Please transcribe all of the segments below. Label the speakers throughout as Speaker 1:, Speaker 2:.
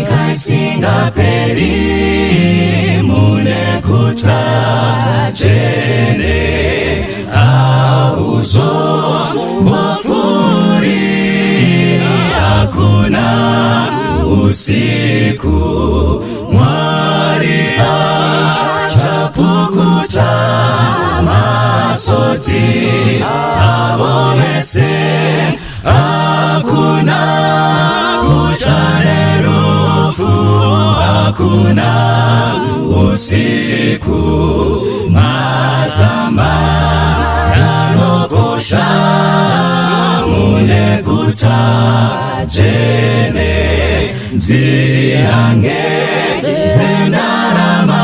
Speaker 1: Munyika isingaperi mune guta dzvene hauzombopfuuri hakuna usiku Mwari achapukuta masodzi avo vese hakuna kutya nerufu hakuna usiku mazamba anokosha mune guta dzvene nzira ngedzendarama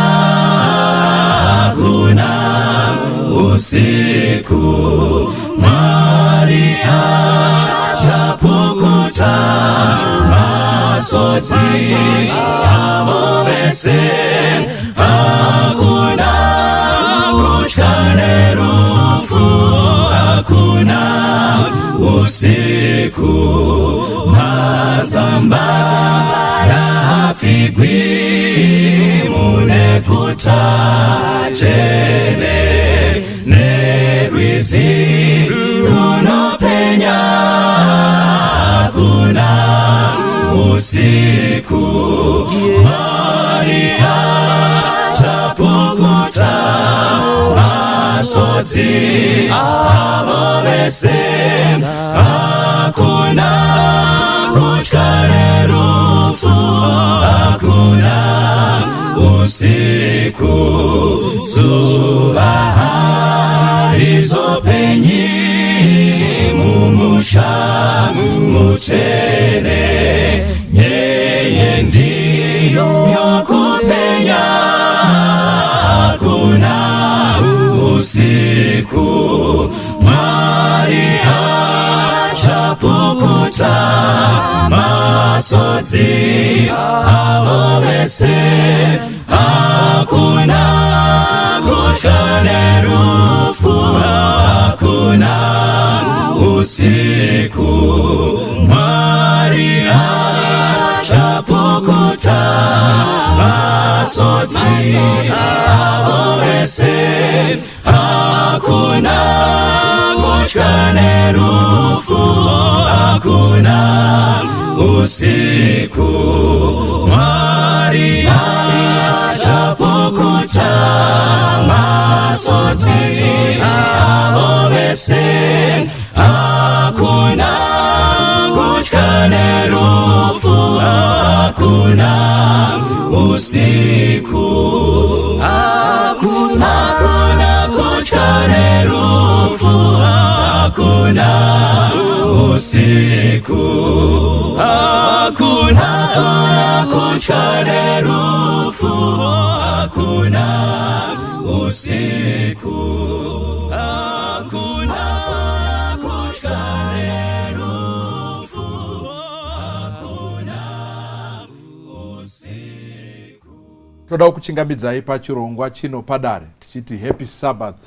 Speaker 1: hakuna usiku Mwari achapukuta masodzi avo vese hakuna kutya nerufu hakuna usiku mazamba haapfigwi mune guta dzvene nerwizi runopenya hakuna usiku Mwari achapukuta masodzi avo vese hakuna kutya nerufu hakuna usiku zuva harizopenyi mumusha mutsvene nyenye ndiyo kupenya hakuna usiku Mwari achapukuta masodzi avo vese hakuna kutya nerufu hakuna usiku Mwari achapukuta masodzi avo vese hakuna kutya nerufu hakuna usiku Mwari achapukuta masodzi avo vese hakuna kutya nerufu hakuna usiku hakuna kutya nerufu hakuna usiku hakuna kutya nerufu hakuna usiku hakuna kutya nerufu hakuna usiku.
Speaker 2: Toda kukuchingamidzai pachirongwa chino padare tichiti happy Sabbath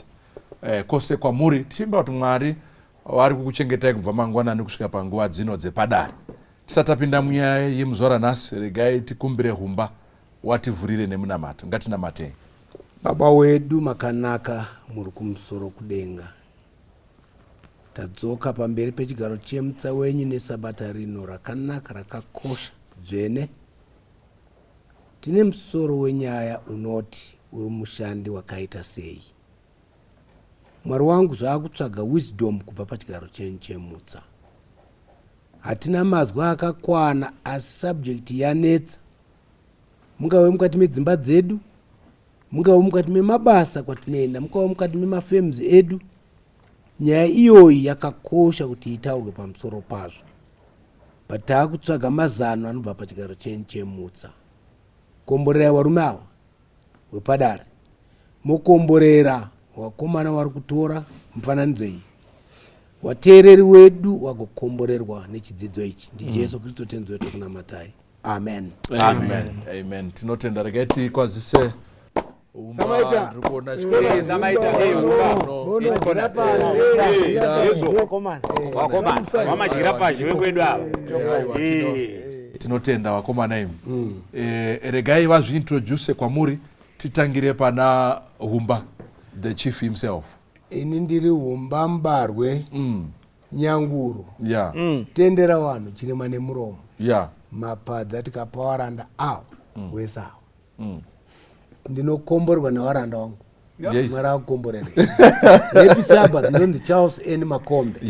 Speaker 2: kwose kwamuri, tichimba kuti Mwari vari kukuchengetai kubva mangwanani kusvika panguva dzino dzepadare. Tisati tapinda munyaya yemuzuva ranhasi, regai tikumbire Humba wativhurire nemunamato. Ngatinamatei.
Speaker 3: Baba wedu makanaka muri kumusoro kudenga, tadzoka pamberi pechigaro chemutsa wenyu nesabata rino rakanaka rakakosha dzvene. Tine musoro wenyaya unoti uri mushandi wakaita sei. Mwari wangu, zvaakutsvaga wisdom kubva pachigaro chenyu chemutsa. Hatina mazwi akakwana, asi subject yanetsa, mungave mukati medzimba dzedu, mungave mukati memabasa kwatinoenda, mungave mukati memafirms edu. Nyaya iyoyi yakakosha kuti itaurwe pamusoro pazvo, but taakutsvaga mazano anobva pachigaro chenyu chemutsa. Komborerai varume ava wepadare, mokomborera vakomana vari kutora mufananidzo iyi, vateereri wedu vagokomborerwa nechidzidzo ichi. NdiJesu Kristu Tenzi wedu kunamatai, amen.
Speaker 2: Amen, amen. Tinotenda. Regai tikwazise Humba.
Speaker 3: Samaita.
Speaker 2: Ndiri kuona
Speaker 4: Eh, Samaita, eh, Humba.
Speaker 2: No.
Speaker 4: Vakomana vamadyira pazhe vekwedu ava.
Speaker 2: Aiwa. Tinotenda vakomana imi. Regai vazviintroduce kwamuri, titangire pana Humba, the chief himself.
Speaker 3: Ini ndiri Humba Mbarwe, Nyanguru. Tendera vanhu chirema nemuromo. Mapadza tikapa varanda avo wese avo. Ndinokomborerwa nevaranda vangu. Mwari akukomborere. Happy Sabbath. Ndinonzi Charles N Makombe.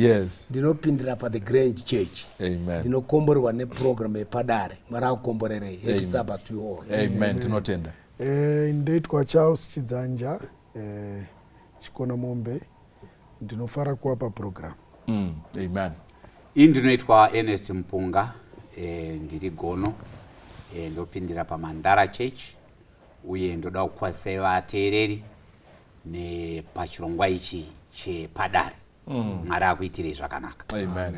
Speaker 3: Ndinopindira paThe Grange Church.
Speaker 2: Amen.
Speaker 3: Ndinokomborerwa neprogram yepadare. Mwari akukomborerei. Happy
Speaker 2: Amen.
Speaker 3: Sabbath to you all.
Speaker 2: Amen, tinotenda.
Speaker 5: Ndoitwa Charles Chidzanja, Chikona Mombe. Ndinofara kuva paprogram.
Speaker 2: Amen.
Speaker 4: Ini ndinoitwa Ernest Mupunga, ndiri gono, ndopindira paMandara Church, uye ndoda kukwazisai vateereri nepachirongwa ichi chepadare. Mwari akuitirei zvakanaka.
Speaker 2: Amen.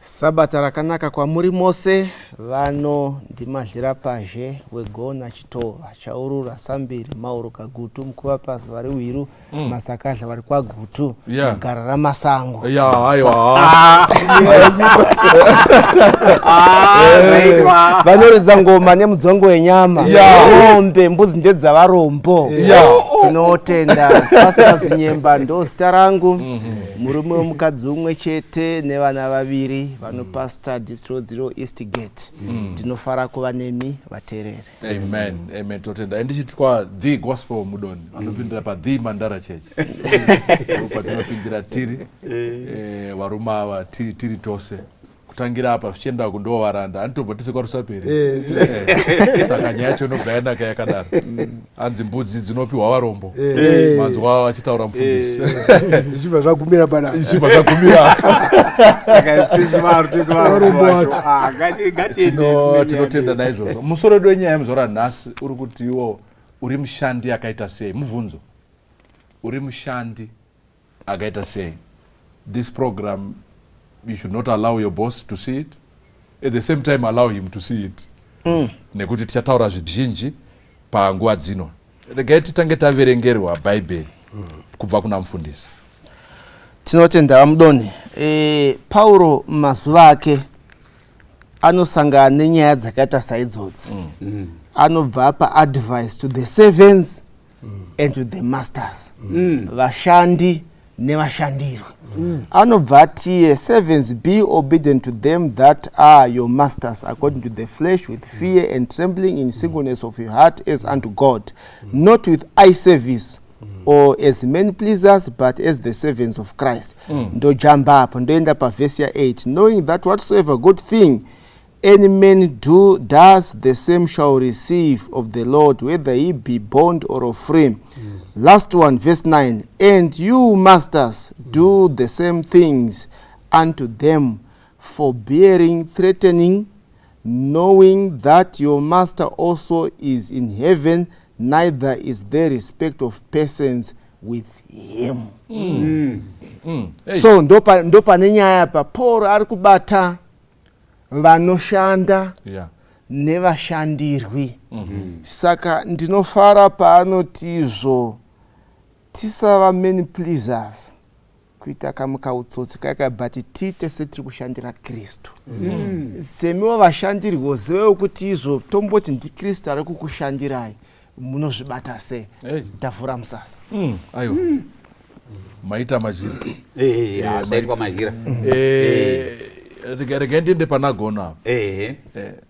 Speaker 6: Sabata rakanaka kwamuri mose. Vano ndimadlira pazhe wegona Chitova Chaurura Sambiri Mauro Kagutu Mukuva pasi vari Wiru, Masakadla vari kwaGutu, gara ramasango.
Speaker 2: Ya, aiwa.
Speaker 4: Zvaitwa.
Speaker 6: Vanoridza ngoma nemudzongo wenyama. Mombe mbudzi ndedzavarombo. Tinotenda. Pastor Zinyemba ndo zita rangu, murume wemukadzi umwe chete nevana vaviri, vanopasta Distro 0 East Gate. Ndinofara kuva nemi vateereri.
Speaker 2: Amen, amen, totenda. Ndichitwa The Gospel Mudoni, anopindira pa The Mandara Church patinopindira tiri varume ava, tiri tose kutangira apa zvichienda kundoo varanda anitobva tise kwaRusaperi. Saka nyaya yacho inobva yanaka yakadaro. Hanzi mbudzi dzinopiwa varombo, manzwa vachitaura mufundisi.
Speaker 3: Zvichibva zvagumira panapa.
Speaker 2: Zvichibva zvagumira.
Speaker 4: Saka tisu
Speaker 5: Varombo
Speaker 4: varombo
Speaker 5: vacho.
Speaker 4: vacho. Ah, ngatiende.
Speaker 2: Tinotenda naizvozvo. Musoro wedu wenyaya yemuzuva ranhasi uri kuti iwo uri mushandi akaita sei? Mubvunzo, uri mushandi akaita sei? This program, you should not allow your boss to see it, at the same time allow him to see it, nekuti tichataura zvizhinji panguva dzino. Regai titange taverengerwa Bhaibheri kubva kuna mufundisi.
Speaker 6: Tinotenda vaMudoni. Pauro mazuva ake anosangana nenyaya dzakaita saidzodzi. Anobva apa advice to the servants and to the masters, vashandi nevashandirwi. Anobva atiye, "Servants, be obedient to them that are your masters according to the flesh, with fear and trembling, in singleness of your heart, as unto God, not with eye service or as men pleasers, but as the servants of Christ." Ndojamba apo, ndoenda pavhesi ya8: "Knowing that whatsoever good thing any man does, the same shall receive of the Lord, whether he be bond or free." Last one, verse 9: "And you, masters, do the same things unto them, forbearing threatening, knowing that your master also is in heaven, neither is there respect of persons with him."
Speaker 2: Hey.
Speaker 6: So ndopane nyaya pa Paul ari kubata vanoshanda nevashandirwi. Saka ndinofara paanotizvo tisava many pleasers, kuita kamwe kautsotsi kaka, but tiite setiri kushandira Kristu. Semiwo vashandirwo, zivewo kuti izvo tomboti ndiKristu ari kukushandirai, munozvibata sei?
Speaker 2: Hey.
Speaker 6: Tavhura musasa.
Speaker 2: Aiwa, maita madyira.
Speaker 4: Zvaitwa madyira.
Speaker 2: Regai ndiende pana Gono apa.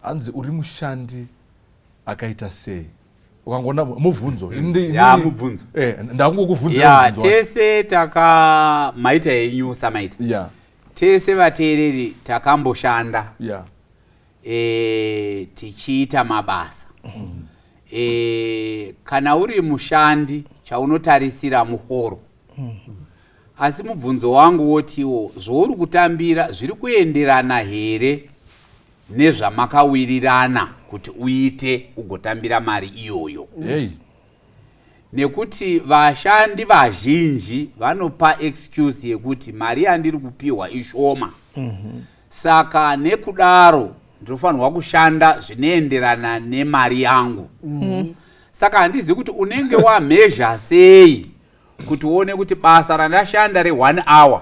Speaker 2: Hanzi uri mushandi akaita sei? Ukangoona mubvunzo.
Speaker 4: Ya, mubvunzo.
Speaker 2: Ndakungokubvunzira mubvunzo wacho.
Speaker 4: Tese taka maita enyu samaita. Tese vateereri takamboshanda, tichiita mabasa. Kana uri mushandi, chaunotarisira muhoro. Asi mubvunzo wangu wotiwo, zvouri kutambira zviri kuenderana here nezvamakawirirana kuti uite ugotambira mari iyoyo?
Speaker 2: Hey.
Speaker 4: Nekuti vashandi vazhinji vanopa excuse yekuti mari yandiri kupiwa ishoma, saka nekudaro ndinofanirwa kushanda zvinoenderana nemari yangu. Saka handizivi kuti unenge wamezha sei kuti uone kuti basa randashanda re1 hour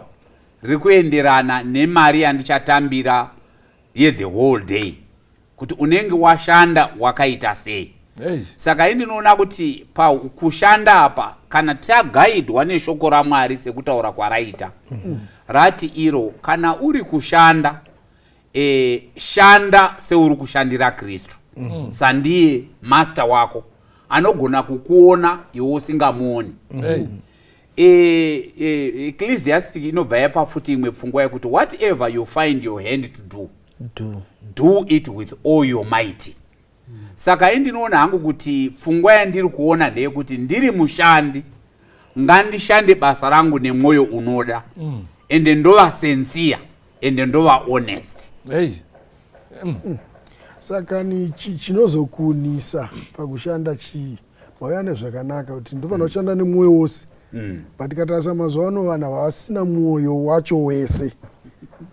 Speaker 4: riri kuenderana nemari yandichatambira yethe whole day. Kuti unenge washanda wakaita sei.
Speaker 2: Hey.
Speaker 4: Saka indinoona kuti pakushanda apa, kana tagaidwa neshoko raMwari sekutaura kwaraita, rati iro kana uri kushanda, shanda seuri kushandira Kristu. Sandiye master wako anogona kukuona iwe usingamuoni.
Speaker 2: Hey.
Speaker 4: Ecclesiastic inobva yapa futi imwe pfungwa yekuti whatever you find your hand to do,
Speaker 6: do,
Speaker 4: do it with all your might. Saka indinoona hangu kuti pfungwa yandiri kuona ndeyekuti ndiri mushandi, ngandishande basa rangu nemwoyo unoda, ende ndova sincere, ende ndova honest.
Speaker 2: Hey.
Speaker 5: Saka ni chinozokunisa pakushanda chii? Mauya nezvakanaka kuti ndofanira kushanda nemwoyo wose. But katarisa mazuva ano, vanhu havasina mwoyo wacho wese.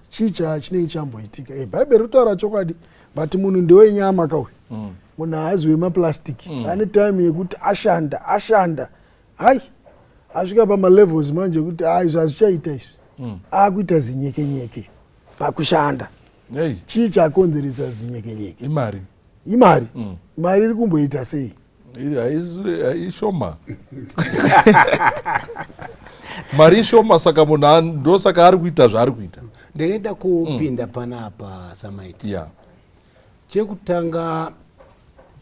Speaker 5: Chii chinenge chamboitika? Bhaibheri rinotaura chokwadi, but munhu ndewenyama kauyu. Munhu haazi wemaplastic. Ane time yekuti ashanda, ashanda, hai, asvika pamalevels manje ekuti hai, izvi hazvichaita izvi. Akuita zinyekenyeke pakushanda.
Speaker 2: Hey.
Speaker 5: Chii chakonzeresa zinyekenyeke?
Speaker 2: Imari.
Speaker 5: Imari. Mari iri kumboita sei?
Speaker 2: Iri haishoma, mari ishoma, saka munhu ndosaka ari kuita zvaari kuita.
Speaker 3: Ndinoda kupinda panapa, Samaiti. Chekutanga,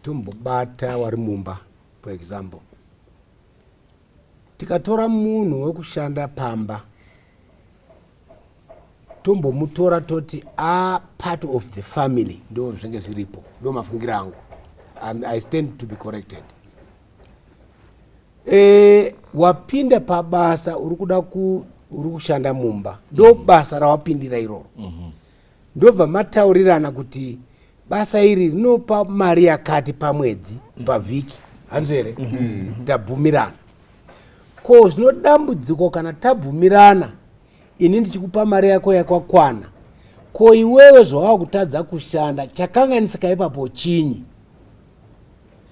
Speaker 3: tombobata wari mumba. For example, tikatora munhu wekushanda pamba, tombomutora toti a part of the family, ndo zvinenge zviripo, ndo mafungiro angu. I stand to be corrected. Wapinda pabasa, uri kuda ku uri kushanda mumba, ndo basa rawapindira iroro. Ndobva mataurirana kuti basa iri rinopa mari yakati pamwedzi, pavhiki, hanzvo here? Tabvumirana. Ko zvino dambudziko, kana tabvumirana, ini ndichikupa mari yako yakakwana, ko iwewe zvawava kutadza kushanda, chakanganisika ipapo chinyi?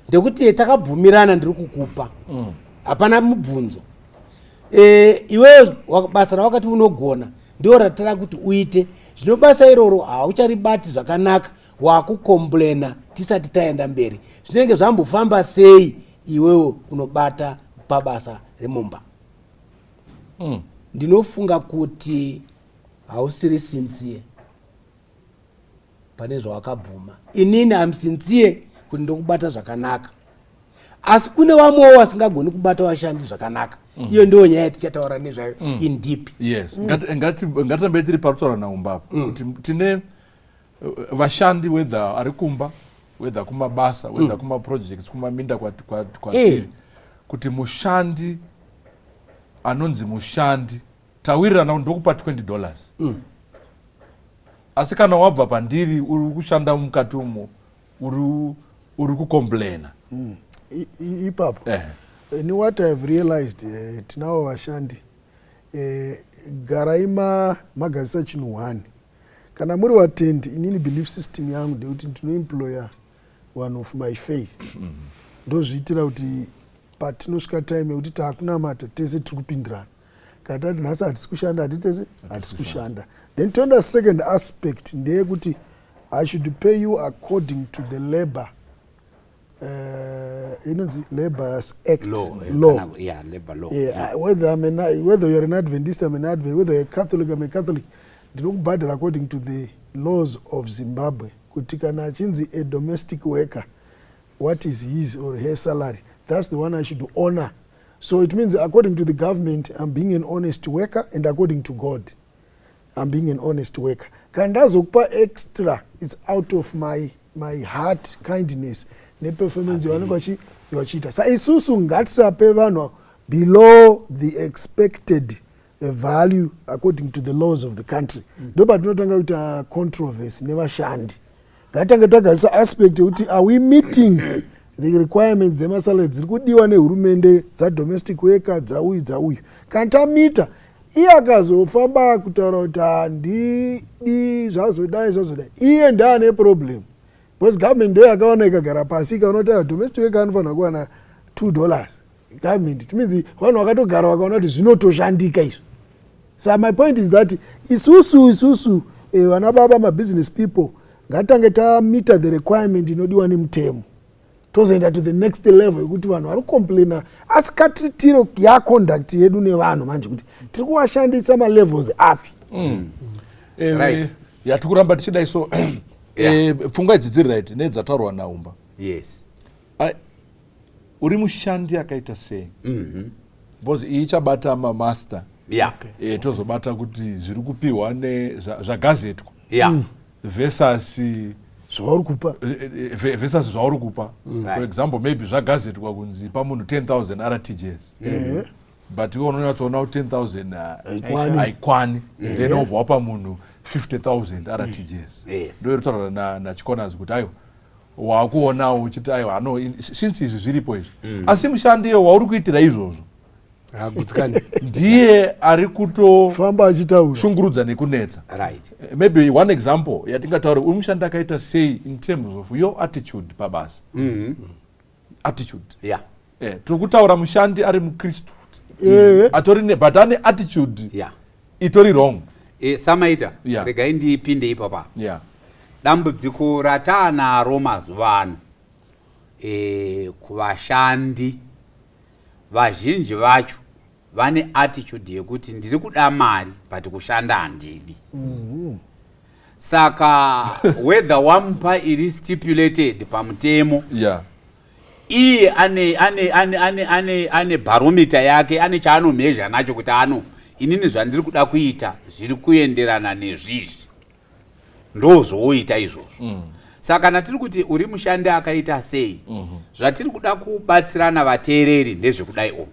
Speaker 3: Ndekuti takabvumirana, ndiri kukupa, hapana mubvunzo. Iwewe basa rawakati unogona ndo ratara kuti uite. Zvino basa iroro haucharibati zvakanaka, wakucomplaina. Tisati taenda mberi, zvinenge zvambofamba sei iwewe unobata pabasa remumba? Ndinofunga kuti hausiri sincere pane zvawakabvuma. Inini am sincere kuti ndokubata zvakanaka, asi kune vamwewo vasingagoni kubata vashandi zvakanaka. Iyo ndiyo nyaya yatichataura nezvayo in deep.
Speaker 2: Yes. Ngatirambe tiri parutaura naumbapo kuti tine vashandi, whether ari kumba, whether kumabasa, whether kumaprojects, kumaminda kwatiri, kuti mushandi anonzi mushandi, tawirirana kuti ndokupa $20, asi kana wabva pandiri uri kushanda mukati umo, uri kucomplaina.
Speaker 5: Ipapo Ni what I have realized, tinavo vashandi, garai magadzisa chinhu one. Kana muri vatendi, inini belief system yangu ndekuti ndinoemploya one of my faith. Ndozviitira kuti patinosvika time yekuti taakunamata tese, tiri kupindirana. Kana tati nhasi hatisi kushanda, hati tese hatisi kushanda. Then toenda second aspect, ndeyekuti I should pay you according to the labor, inonzi Labor Act.
Speaker 4: Law,
Speaker 5: Law.
Speaker 4: Yeah, labor law.
Speaker 5: Yeah, whether you're an Adventist, I'm an Adventist, whether you're a Catholic, I'm a Catholic, ndinokubhadhara according to the laws of Zimbabwe, kuti kana achinzi a domestic worker, what is his or her salary? That's the one I should honor. So it means according to the government I'm being an honest worker, and according to God I'm being an honest worker. Kana ndazokupa extra, it's out of my heart kindness neperformance yavanenge vachiita. Sa isusu ngatisape vanhu below the expected value according to the laws of the country. Ndo patinotanga kuita controversy nevashandi. Ngatitange tagadzisa aspect yekuti are we meeting the requirements dzemasalary dziri kudiwa nehurumende dzadomestic worker, dzauyu, dzauyu. Kana tamita, iye akazofamba kutaura kuti handidi, zvazodai, zvazodai, iye ndaane problem, because government ndo yakaona, ikagara pasi ikaona kuti aiwa, domestic worker anofanira kuwana $2. Government, it means vanhu vakatogara vakaona kuti zvinotoshandika izvo. So my point is that isusu vana baba, mabusiness people, Ngatitange tameeta the requirement inodiwa nemutemo, tozoenda to the next level yekuti vanhu vari kucomplaina, asi katitiro yaconduct yedu nevanhu manje kuti tiri kuvashandisa malevels api.
Speaker 2: Yatiri kuramba tichidai so, pfungwa idzi dziri right nedzataurwa naumba. Uri mushandi akaita sei? Because iyi ichabata mamaster, tozobata kuti zviri kupiwa zvagazetwa versus
Speaker 5: zvauri kupa.
Speaker 2: Versus zvauri kupa. For example, maybe zvagazetwa kunzi pamunhu 10,000 RTGS, but iwe unonyatsoona kuti 10,000
Speaker 5: Haikwani.
Speaker 2: Haikwani, then wobva wapa munhu 50,000 RTGS. Ndo iri kutaura nachikonazi kuti aiwa, wakuonawo uchiti aiwa, ano since izvi zviripo izvi, asi mushandiyo wauri kuitira izvozvo
Speaker 3: Hagutsikani.
Speaker 2: Ndiye ari
Speaker 5: famba achitaura
Speaker 2: kutoshungurudza nekunetsa. Maybe one example yatingataura, uri mushandi akaita sei in terms of your attitude pabasa? Attitude. Tiri kutaura mushandi ari mukristu futi, atori ne, but ane attitude itori wrong.
Speaker 4: Samaita, regai ndipinde ipapa. Dambudziko rataanaro mazuva ano kuvashandi vazhinji vacho vane attitude yekuti ndiri kuda mari but kushanda handidi. Saka whether wamupa iri stipulated pamutemo, iye ane barometer yake, ane chaanomezha nacho kuti ano inini zvandiri kuda kuita zviri kuenderana nezvizvi, ndo zvooita izvozvo. Saka kana tiri kuti uri mushandi akaita sei, zvatiri kuda kubatsirana vateereri ndezvekudai o,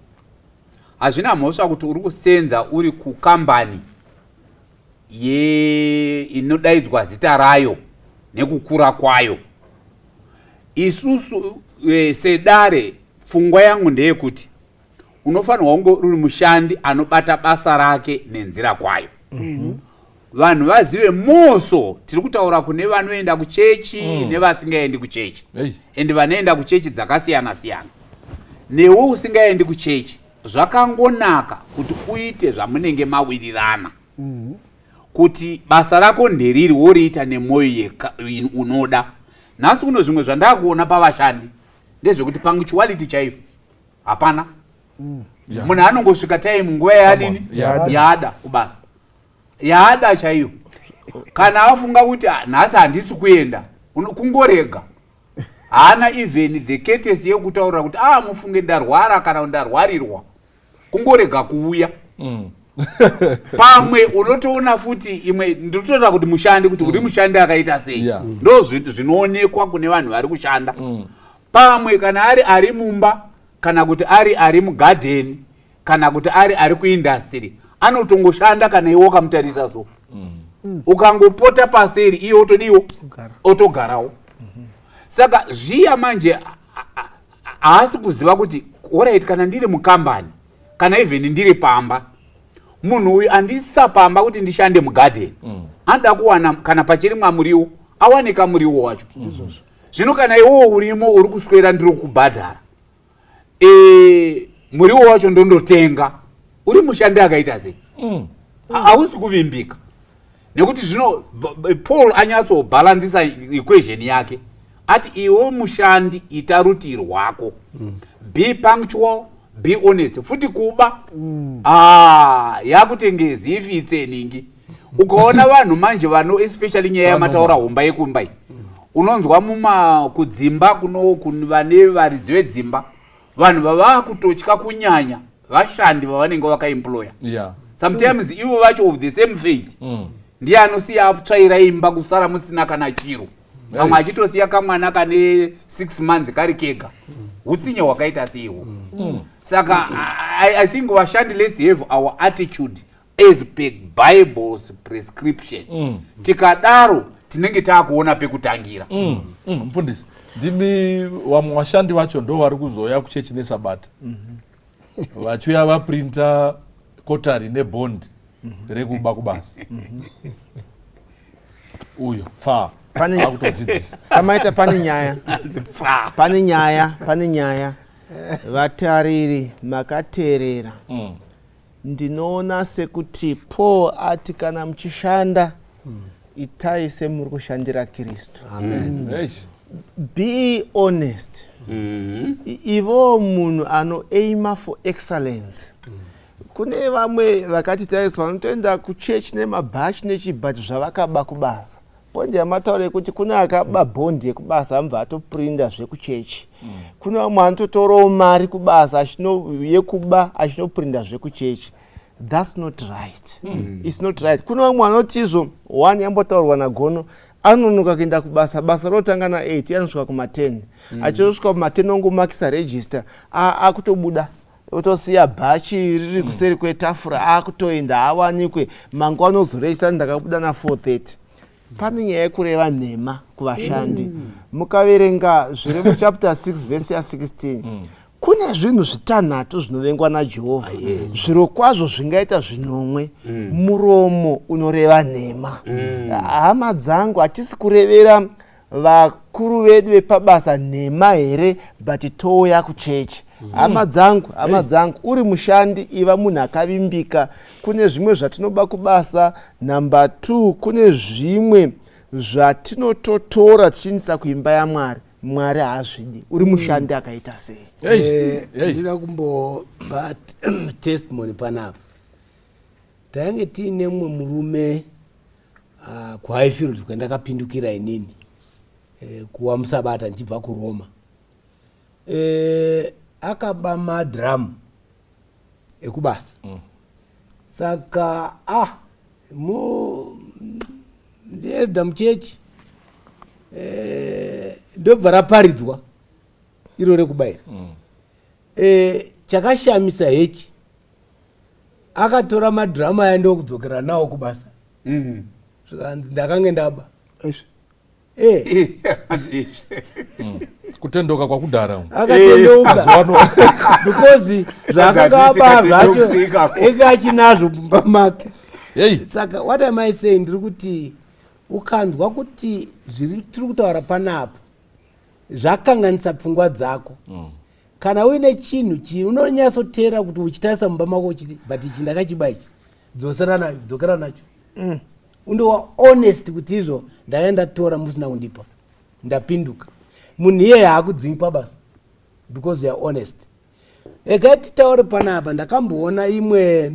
Speaker 4: hazvina mhosva kuti uri kusenza uri kukambani ye inodaidzwa zita rayo nekukura kwayo. Isusu sedare, pfungwa yangu ndeyekuti unofanirwa kunge uri mushandi anobata basa rake nenzira kwayo. Vanhu vazive moso tiri kutaura kune vanoenda kuchechi nevasingaendi kuchechi, and vanoenda kuchechi dzakasiyana siyana. Newe usingaendi kuchechi, zvakangonaka kuti uite zvamunenge mawirirana kuti basa rako nderiri, woriita nemwoyo unoda. Nhasi kuno zvimwe zvandakuona pavashandi ndezvekuti punctuality chaiyo hapana. Munhu anongosvika time nguva yaadini, yaada kubasa, yaada chaiyo. Kana afunga kuti, "Ah, nhasi handisi kuenda," kungorega. Haana even the courtesy yekutaurira kuti, "Ah, mufunge ndarwara," kana kuti, "Ndarwarirwa." Kungorega kuuya. Pamwe unotoona futi imwe, ndinotoona kuti mushandi, kuti uri mushandi akaita sei, ndo zvinoonekwa kune vanhu vari kushanda. Pamwe kana ari mumba, kana kuti ari mugadheni, kana kuti ari kuindustry, anotongoshanda. Kana iwe wakamutarisa so, ukangopota paseri, iye otodiwo otogarawo. Saka zviya manje haasi kuziva kuti alright, kana ndiri mukambani, kana even ndiri pamba, munhu uyu andisa pamba kuti ndishande mugadheni, anoda kuwana kana pachirimwa muriwo, awane kamuriwo wacho. Zvino kana iwowo urimo uri kuswera, ndiri kubhadhara muriwo wacho, ndondotenga, uri mushandi akaita sei? Hausi kuvimbika, nekuti zvino Paul anyatsobhalansisa equation yake, ati iwe mushandi ita rutii rwako, be punctual, be honest. Futi kuba, ah, yakutenge zifi itseningi. Ukaona vanhu manje vano, especially nyaya yamataura homba yekumba iyi, unonzwa muma kudzimba kuno vane varidzi vedzimba, vanhu vava kutotya kunyanya vashandi vavanenge vakaemploya. Sometimes ivo vacho of the same faith ndiye anosiya atsvaira imba kusara musina kana chiro, vamwe achitosiya kamwana kane 6 months kari kega. Utsinye hwakaita seihwo. Saka I think vashandi, let's have our attitude as per Bible's prescription. Tikadaro tinenge taakuona pekutangira.
Speaker 2: Mufundisi, ndimi vamwe vashandi vacho ndo vari kuzouya kuchechi nesabata, vachiuya vaprinta kotari nebond rekuba kubasa. Uyo pfa akutodzidzisa.
Speaker 6: Samaita, pane nyaya. Pane nyaya, pane nyaya. Vatariri makateerera, ndinoona sekuti Paul ati kana muchishanda. Itai semuri kushandira Kristu.
Speaker 3: Amen.
Speaker 2: Eish.
Speaker 6: Be honest. Ivo munhu anoaima for excellence. Kune vamwe vakati taisa vanotoenda kuchechi nemabhachi nechibhati zvavakaba kubasa. Point yamataura yekuti kune akaba bhondi yekubasa, amubva atoprinda zvekuchechi. Kune vamwe vanototorawo mari kubasa yekuba, achinoprinda zvekuchechi. That's not right. It's not right. Kune vamwe vanotizvo one yambotaurwa naGono, anononoka kuenda kubasa. Basa rotanga na8, anosvika kuma10. Achitosvika kuma10, ongomakisa register, akutobuda, otosiya bhachi riri kuseri kwetafura, akutoenda, awanikwe mangwana ozoregister, "Ndakabuda na4:30." Pane nyaya yekureva nhema kuvashandi. Mukaverenga zviri muchapter 6 vhesi ya16, kune zvinhu zvitanhatu zvinovengwa naJehovha, zviro kwazvo zvingaita zvinomwe: muromo unoreva nhema. Hama dzangu, hatisi kurevera vakuru vedu vepabasa nhema here, but touya kuchechi? Hama dzangu, hama dzangu, uri mushandi, iva munhu akavimbika. Kune zvimwe zvatinoba kubasa. Number 2, kune zvimwe zvatinototora tichiindisa kuimba yaMwari. Mwari haazvidi. Uri mushandi akaita sei?
Speaker 2: Hey, hey.
Speaker 3: Ndinoda kumbopa testimony panapa. Tainge tiine mumwe murume kuHighfield kwandakapindukira inini kuwa musabata ndichibva kuRoma. Akaba madhiramu ekubasa. Saka mu ndielder muchechi, ndobva raparidzwa iro rekubayira. Chakashamisa hechi, akatora madhiramu aya ndokudzokera nawo kubasa. Zvikanzi, "Ndakange ndaba."
Speaker 2: Kutendoka kwakudhara.
Speaker 3: Akatendeuka.
Speaker 2: Mazuva ano.
Speaker 3: Because zvaakanga aba zvacho
Speaker 4: Ikako.
Speaker 3: enge achinazvo mumba make.
Speaker 2: Hey.
Speaker 3: Saka what am I saying? Ndiri kuti ukanzwa kuti zviri tiri kutaura panapa zvakanganisa pfungwa dzako, kana uine chinhu chi unonyatsoteera kuti uchitarisa mumba mako uchiti, "But ichi ndakachiba ichi," dzosera nacho, dzokera nacho. Undova honest kuti, "Izvo ndaiva ndatora musina kundipa, ndapinduka." Munhu iyeye haakudzingi pabasa because you are honest. Regai titaure panapa. Ndakamboona imwe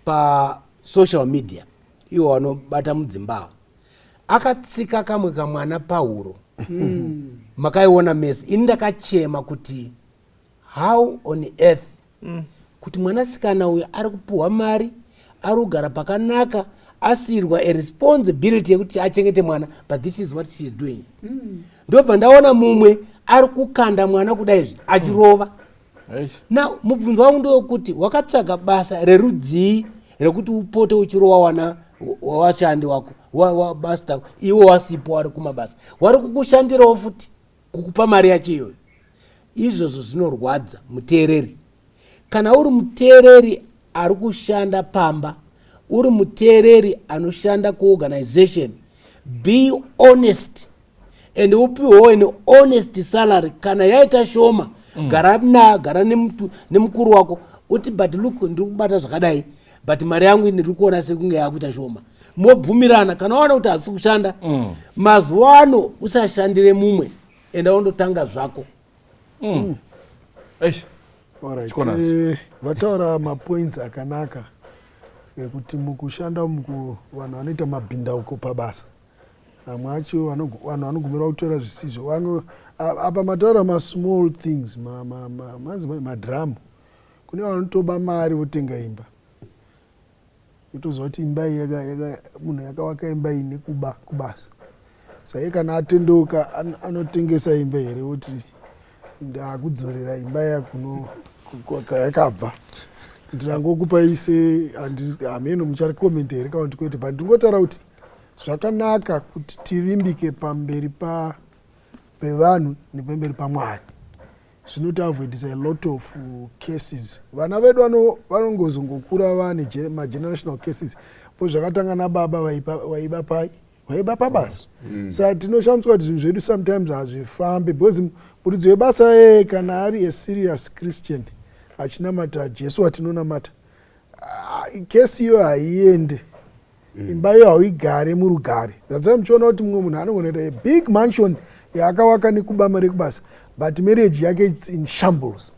Speaker 3: pasocial media, iwo vanobata mudzimbawo, akatsika kamwe kamwana pahuro. Makaiona mese. Ini ndakachema kuti how on earth kuti mwanasikana uyu ari kupuhwa mari, ari kugara pakanaka, asiyirwa a responsibility yekuti achengete mwana, but this is what she is doing. Ndobva ndaona mumwe ari kukanda mwana kudaizvi achirova.
Speaker 2: Eish.
Speaker 3: Now mubvunzo wangu ndewekuti wakatsvaga basa rerudzii rekuti upote uchirova wana wavashandi wako wabasa, iwo wasipo, wari kumabasa, wari kukushandirawo futi, kukupa mari yacho iyoyo? Izvozvo zvinorwadza muteereri. Kana uri muteereri ari kushanda pamba, uri muteereri anoshanda kuorganization, be honest and upiwewo an honest salary. Kana yaita shoma, gara na gara nemukuru wako uti, "But look, ndiri kubata zvakadai, but mari yangu ndiri kuona sekunge yakuita shoma." Mobvumirana. Kana waona kuti hasi kushanda mazuva ano, usashandire mumwe, enda undotanga zvako.
Speaker 2: Eish.
Speaker 5: Alright.
Speaker 2: Chikonas.
Speaker 5: Vataura mapoints akanaka ekuti mukushanda umu vanhu vanoita mabhindauko pabasa. Vamwe acho vanhu vanogumira kutora zvisizvo. Vamwe apa mataura masmall things, manzi madhiramu. Kune vanotoba mari votenga imba, yotoziva kuti imba iyi munhu yakavaka imba iyi nekuba kubasa. Saiye kana atendeuka, anotengesa imba here, oti, "Ndakudzorera imba yakuno yakabva, ndirangokupa ise"? Hameno mucharikomenda here kana kuti kwete, but ndingotaura kuti zvakanaka kuti tivimbike pamberi pevanhu nepamberi paMwari. Zvinotiavoidisa a lot of cases. Vana vedu vanongozongokura vane magenerational cases po zvakatanga nababa vaiba pai, vaiba pabasa. Saka tinoshamiswa kuti zvinhu zvedu sometimes hazvifambi, because muridzi webasa yeye kana ari a serious Christian achinamata Jesu watinonamata, kesi iyo haiende. Imba iyo hauigare murugare. That's why muchiona kuti mumwe munhu anogona kuita a big mansion yaakawaka nekuba mari yekubasa, but marriage yake, it's in shambles.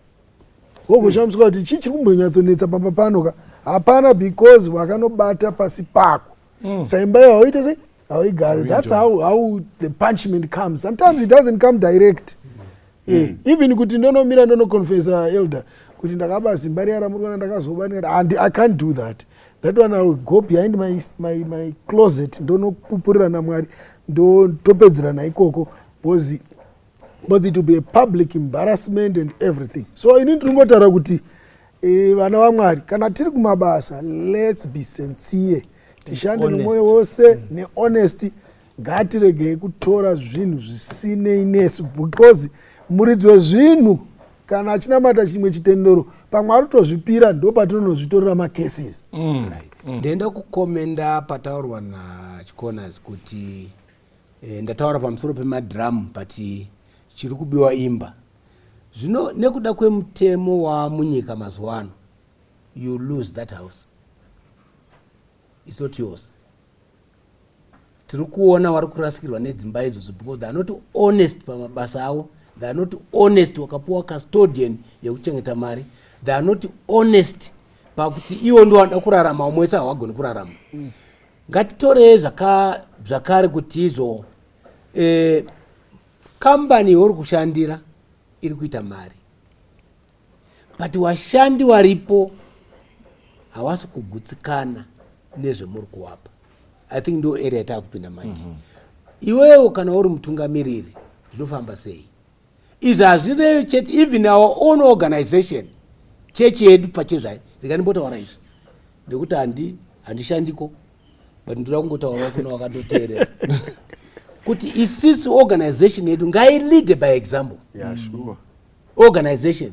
Speaker 5: Wogoshamiswa kuti chii chiri kumbonyatsonetsa pamba pano ka? Hapana, because wakanobata pasi pako. Saimba iyo hauite sei? Hauigare. That's how the punishment comes. Sometimes it doesn't come direct. Even kuti ndonomira ndonoconfessa, elder, kuti ndakaba zimba riya ramuri kuona, ndakazoba, and I can't do that. That one, I will go behind my closet, ndonopupurira naMwari, ndotopedzerana ikoko, because it will be a public embarrassment and everything. So ini ndiri kungotaura kuti vana vaMwari, kana tiri kumabasa, let's be sincere, tishande
Speaker 6: Honest.
Speaker 5: Nemwoyo wose, nehonesty. Ngatiregei kutora zvinhu zvisinei nesu, because muridzi wezvinhu kana achinamata chimwe chitendero, pamwe ari kutozvipira, ndo patinonozvitorera macases.
Speaker 3: Ndaenda kucommenta pataurwa naChiconas kuti ndataura pamusoro pemadhiramu, but chiri kubiwa imba. Zvino nekuda kwemutemo wamunyika mazuva ano, you lose that house, it's not yours. Tiri kuona vari kurasikirwa nedzimba idzodzo because they are not honest pamabasa avo. They are not honest. Wakapiwa custodian yekuchengeta mari, they are not honest pakuti iwo ndo vanoda kurarama, umwe wese havagoni kurarama. Ngatitorei zvakare kuti izvo kambani yauri kushandira iri kuita mari, but washandi waripo havasi kugutsikana nezvemuri kuwapa. I think ndo area yatakupinda manje. Iwewo kana uri mutungamiriri, zvinofamba sei? Izvi hazvirevi chete, even our own organization, chechi yedu pachezvayo. Rikandimbotaura izvi nekuti handishandiko, but ndoda kungotaurawo kuna wakandoteerera kuti isisi organization yedu ngailead by example.
Speaker 5: Yeah, sure.
Speaker 3: Organization,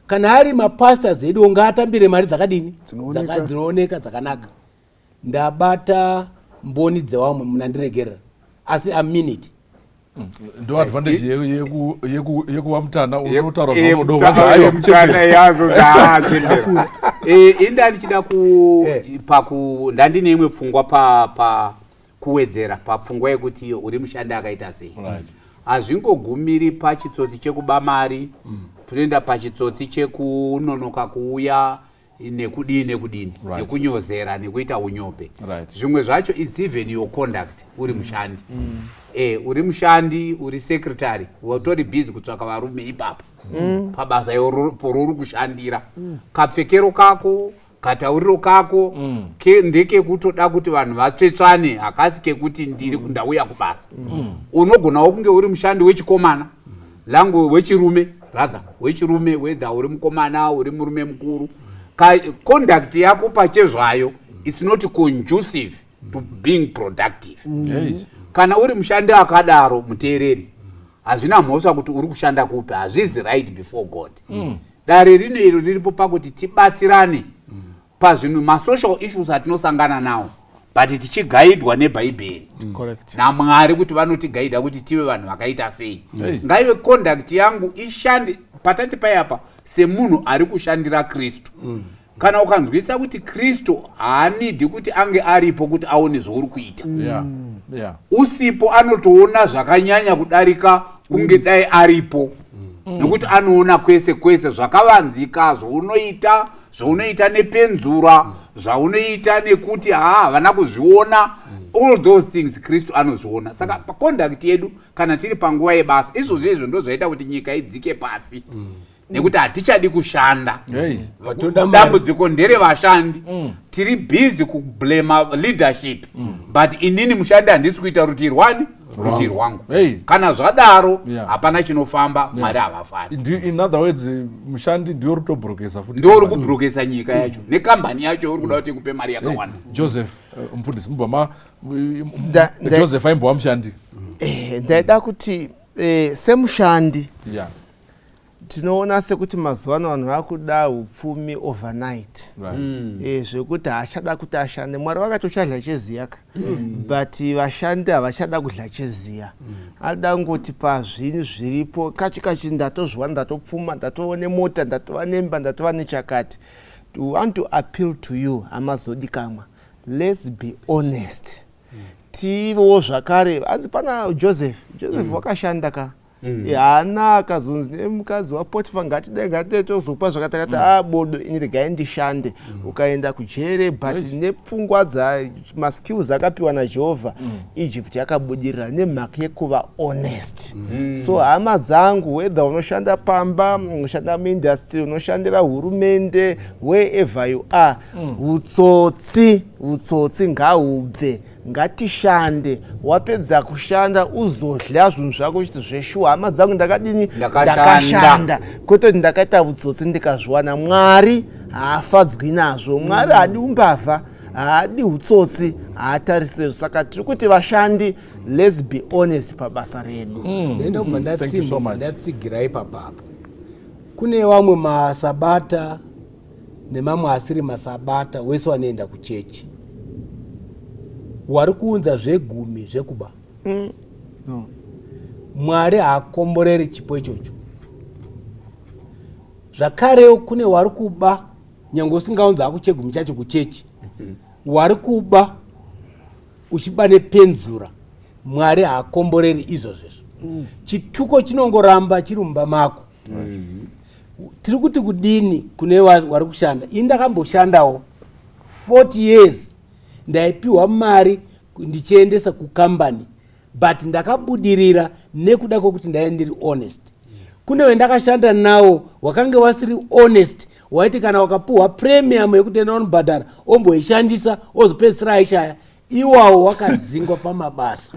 Speaker 3: kana ari mapastors edu, ngaatambire mari dzakadini?
Speaker 5: Dzinooneka.
Speaker 3: Dzinooneka, dzakanaka. Ndabata mboni dzevamwe, munandiregerera, asi a minute.
Speaker 2: Ndo advantage yekuva mutana, unotaura zvaunoda.
Speaker 4: Mutana yazo zaachembera. Inda ndichida ku paku ndandine imwe pfungwa pa kuwedzera papfungwa yekuti iyo uri mushandi akaita sei. Hazvingogumiri pachitsotsi chekuba mari. Toenda pachitsotsi chekunonoka kuuya, nekudii nekudini, nekunyozera, nekuita unyope. Zvimwe zvacho, it's even your conduct uri mushandi. Uri mushandi, uri secretary, watori busy kutsvaka varume ipapo pabasa porori kushandira. Kapfekero kako, katauriro kako ndekekutoda kuti vanhu vatsvetsvane, hakasi kekuti ndiri ndauya kubasa. Unogonawo kunge uri mushandi wechikomana langu, wechirume rather, wechirume, whether uri mukomana, uri murume mukuru, conduct yako pachezvayo, it's not conducive to being productive. Kana uri mushandi akadaro, muteereri, hazvina mhosva kuti uri kushanda kupi, hazvizi right before God. Dare rino iro riripo pakuti tibatsirane pazvinhu, masocial issues atinosangana nawo, but tichigaidwa neBhaibheri naMwari kuti vanotigaidha kuti tive vanhu vakaita sei. Ngaive conduct yangu ishande patati payapa semunhu ari kushandira Kristu. Kana ukanzwisa kuti Kristu haanidhi kuti ange aripo kuti aone zvauri kuita, usipo anotoona zvakanyanya kudarika kunge dai aripo, nekuti anoona kwese kwese zvakavanzika zvaunoita, zvaunoita nepenzura, zvaunoita nekuti haa, havana kuzviona. All those things Kristu anozviona. Saka paconduct yedu kana tiri panguva yebasa, izvozvo izvo ndo zvaita kuti nyika idzike pasi, nekuti hatichadi kushanda.
Speaker 3: Vatoda mari.
Speaker 4: Dambudziko nderevashandi. Tiri busy kublama leadership, but inini mushandi handisi kuita rutii rwani, rutii rwangu. Kana zvadaro, hapana chinofamba, Mwari havafari.
Speaker 2: In other words, mushandi ndiwe rutobrokesa futi.
Speaker 4: Ndo uri kubrokesa nyika yacho nekambani yacho uri kuda kuti ikupe mari yakawanda.
Speaker 2: Joseph, mufundisi, mubva ma Joseph aimbova mushandi.
Speaker 6: Ndaida kuti semushandi, tinoona sekuti mazuva ano vanhu vakuda upfumi overnight, zvekuti haachada kuti ashande. Mwari vakati uchadya cheziya ka, but vashandi havachada kudya cheziya. Anoda kungoti pazvinhu zviripo kachi kachi, ndatozviwana, ndatopfuma, ndatova nemota, ndatova nemba, ndatova nechakati. We want to appeal to you, hama dzodikamwa. Let's be honest. Tivewo zvakare, hanzi pana Joseph. Joseph wakashanda ka. Haana akazonzi nemukadzi waPotifa, "Ngatidai, ngatidai, tozopa zvakatakati." A, bodo, ini regai ndishande. Ukaenda kujere, but nepfungwa dza maskills akapiwa naJehovha, Egypt yakabudirira nemhaka yekuva honest. So hama dzangu, whether unoshanda pamba, unoshanda muindustry, unoshandira hurumende, wherever you are, utsotsi, utsotsi ngahubve. Ngatishande. Wapedza kushanda, uzodya zvinhu zvako uchiti, "Zveshuwa, hama dzangu, ndakadini?"
Speaker 4: Ndakashanda.
Speaker 6: Ndakashanda, kwete kuti ndakaita utsotsi ndikazviwana. Mwari haafadzwi nazvo. Mwari haadi umbavha, haadi utsotsi, haatarisirezvo. Saka tiri kuti vashandi, let's be honest pabasa redu.
Speaker 3: Ndaenda kubva
Speaker 2: Thank you so much.
Speaker 3: ndatsigira ipapapo. Kune vamwe masabata nemamwe asiri masabata, wese vanoenda kuchechi wari kuunza zvegumi zvekuba.
Speaker 6: No.
Speaker 3: Mwari haakomboreri chipo ichocho. Zvakarewo kune wari kuba, nyange usingaunzi hako chegumi chacho kuchechi, wari kuba uchiba nepenzura, Mwari haakomboreri izvozvezvo. Chituko chinongoramba chiri mumba mako. Tiri kuti kudini kune wari kushanda? Ini ndakamboshandawo 40 years, ndaipiwa mari ndichiendesa kukambani, but ndakabudirira nekuda kwekuti ndaive ndiri honest. Kune wendakashanda nawo wakange wasiri honest, waiti kana wakapuhwa premium yekuti enda unobhadhara, omboishandisa, ozopedzisira aishaya. Iwawo wakadzingwa pamabasa,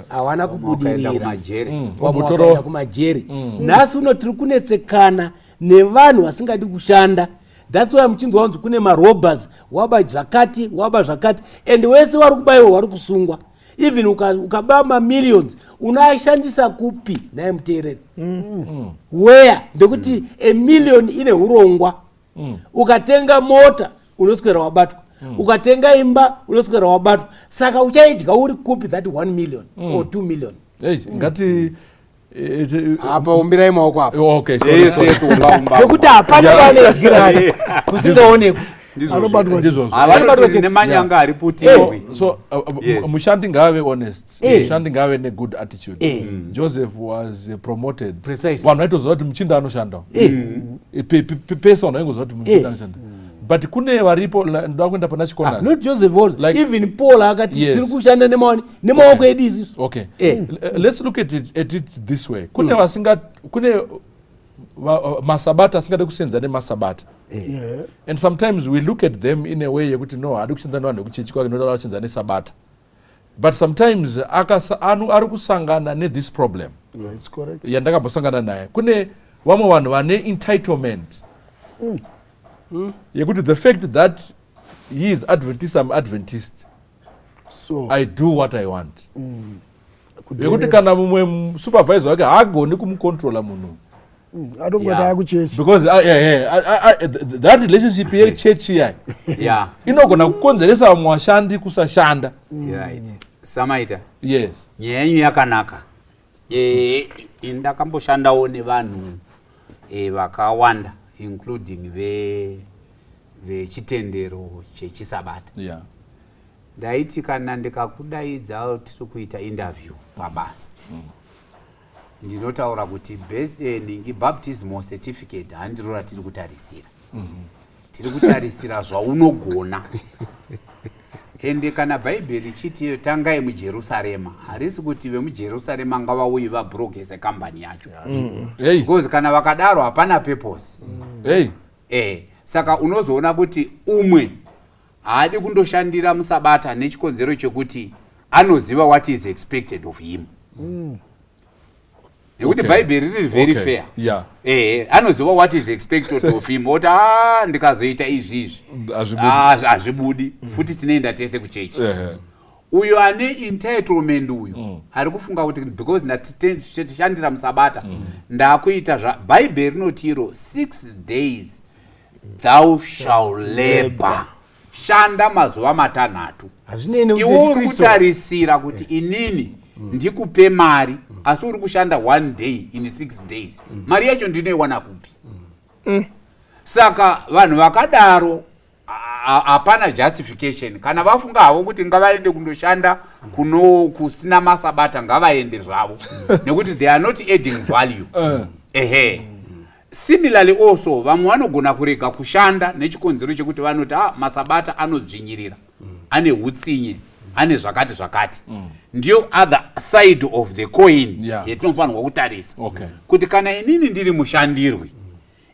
Speaker 3: hawana
Speaker 4: Vamwe wakaenda
Speaker 3: kubudirira.
Speaker 4: kumajeri.
Speaker 3: Vamwe
Speaker 2: Vambotoro-
Speaker 3: wakaenda kumajeri. Nhasi uno tiri kunetsekana nevanhu vasingadi kushanda. That's why muchinzwa kunzi kune marobbers, waba zvakati, waba zvakati, and wese wari kubayiwa wari kusungwa. Even ukaba mamillions, unoashandisa kupi naye muteereri? Where? Ndekuti a million ine urongwa. Ukatenga mota, unoswera wabatwa. Ukatenga imba, unoswera wabatwa. Saka uchaidya uri kupi that 1 million or 2 million?
Speaker 2: Hey, ngati
Speaker 3: Apa umbirai maoko apa.
Speaker 2: Okay, sorry,
Speaker 4: Yes,
Speaker 2: sorry.
Speaker 4: yes, umba, umba,
Speaker 3: Nekuti
Speaker 4: umba.
Speaker 3: hapana vanodyirana kusingaonekwi.
Speaker 5: Anobatwa.
Speaker 2: Ndizvozvo.
Speaker 4: Havanoti nemanyanga hariputirwi.
Speaker 2: So mushandi ngaave honest. Mushandi ngaave negood attitude. Joseph was promoted.
Speaker 3: Precisely.
Speaker 2: Vanhu vaitoziva kuti muchinda anoshandawo. Pese vanhu vaingoziva kuti muchinda anoshanda, but kune varipo ndoda kuenda pana
Speaker 3: Ah,
Speaker 2: Chikonasi.
Speaker 3: not Joseph also. Even Paul akati, "Tiri kushanda nemaoko edu isusu."
Speaker 2: Okay. Let's look at it this way. Kune vasinga, kune masabata asingade kusenza nemasabata, and sometimes we look at them in a way yekuti, no, haadi kusenza nevanhu vekuchechi kwake, noda kusenza nesabata. But sometimes ari kusangana nethis problem
Speaker 5: Yeah, it's correct.
Speaker 2: yandakambosangana naye. Kune vamwe vanhu vane entitlement yekuti the fact that he is Adventist, I'm Adventist,
Speaker 5: So
Speaker 2: I do what I want,
Speaker 5: kudherera.
Speaker 2: yekuti kana mumwe supervisor wake haagoni kumucontrola munhu.
Speaker 5: Atongoti akuchechi.
Speaker 2: Because yeah, that relationship yechechi iya inogona kukonzeresa vamwe vashandi kusashanda.
Speaker 4: Right, samaita.
Speaker 2: Yes.
Speaker 4: Nyaya yenyu yakanaka. Ini ndakamboshandawo nevanhu vakawanda, including vechitendero chechisabata. Ndaiti kana ndikakudaidza, tiri kuita interview pabasa, ndinotaura kuti ningi baptismal certificate handiro ratiri kutarisira. Tiri kutarisira zvaunogona. Ende kana Bhaibheri richiti tangai muJerusarema, harisi kuti vemuJerusarema ngavauye vabrokese kambani yacho,
Speaker 2: Hey.
Speaker 4: because kana vakadaro hapana purpose.
Speaker 2: Hey.
Speaker 4: Saka unozoona kuti umwe haadi kundoshandira musabata nechikonzero chekuti anoziva what is expected of him, nekuti Bhaibheri riri very fair. Anoziva what is expected of him, oti, "A, ndikazoita izvi izvi,
Speaker 2: Hazvibudi.
Speaker 4: ah, hazvibudi futi, tinoenda tese kuchechi." Uyo ane entitlement uyu ari kufunga kuti because ndatishandira musabata, ndakuita zva Bhaibheri rinoti iro, "6 days thou shall labor," shanda mazuva 6.
Speaker 3: Hazvinei nekuti
Speaker 4: Iwe uri
Speaker 3: Kristu.
Speaker 4: kutarisira kuti inini ndikupe mari, asi uri kushanda one day in 6 days. Mari yacho ndinoiwana kupi? Saka vanhu vakadaro, Hapana justification. Kana vafunga havo kuti ngavaende kundoshanda kuno kusina masabata, ngavaende zvavo, nekuti they are not adding value. Ehe, similarly also vamwe vanogona kurega kushanda nechikonzero chekuti vanoti, "Ah, masabata anodzvinyirira, ane utsinye, ane zvakati zvakati." Ndiyo other side of the coin yetinofanirwa kutarisa, kuti kana inini ndiri mushandirwi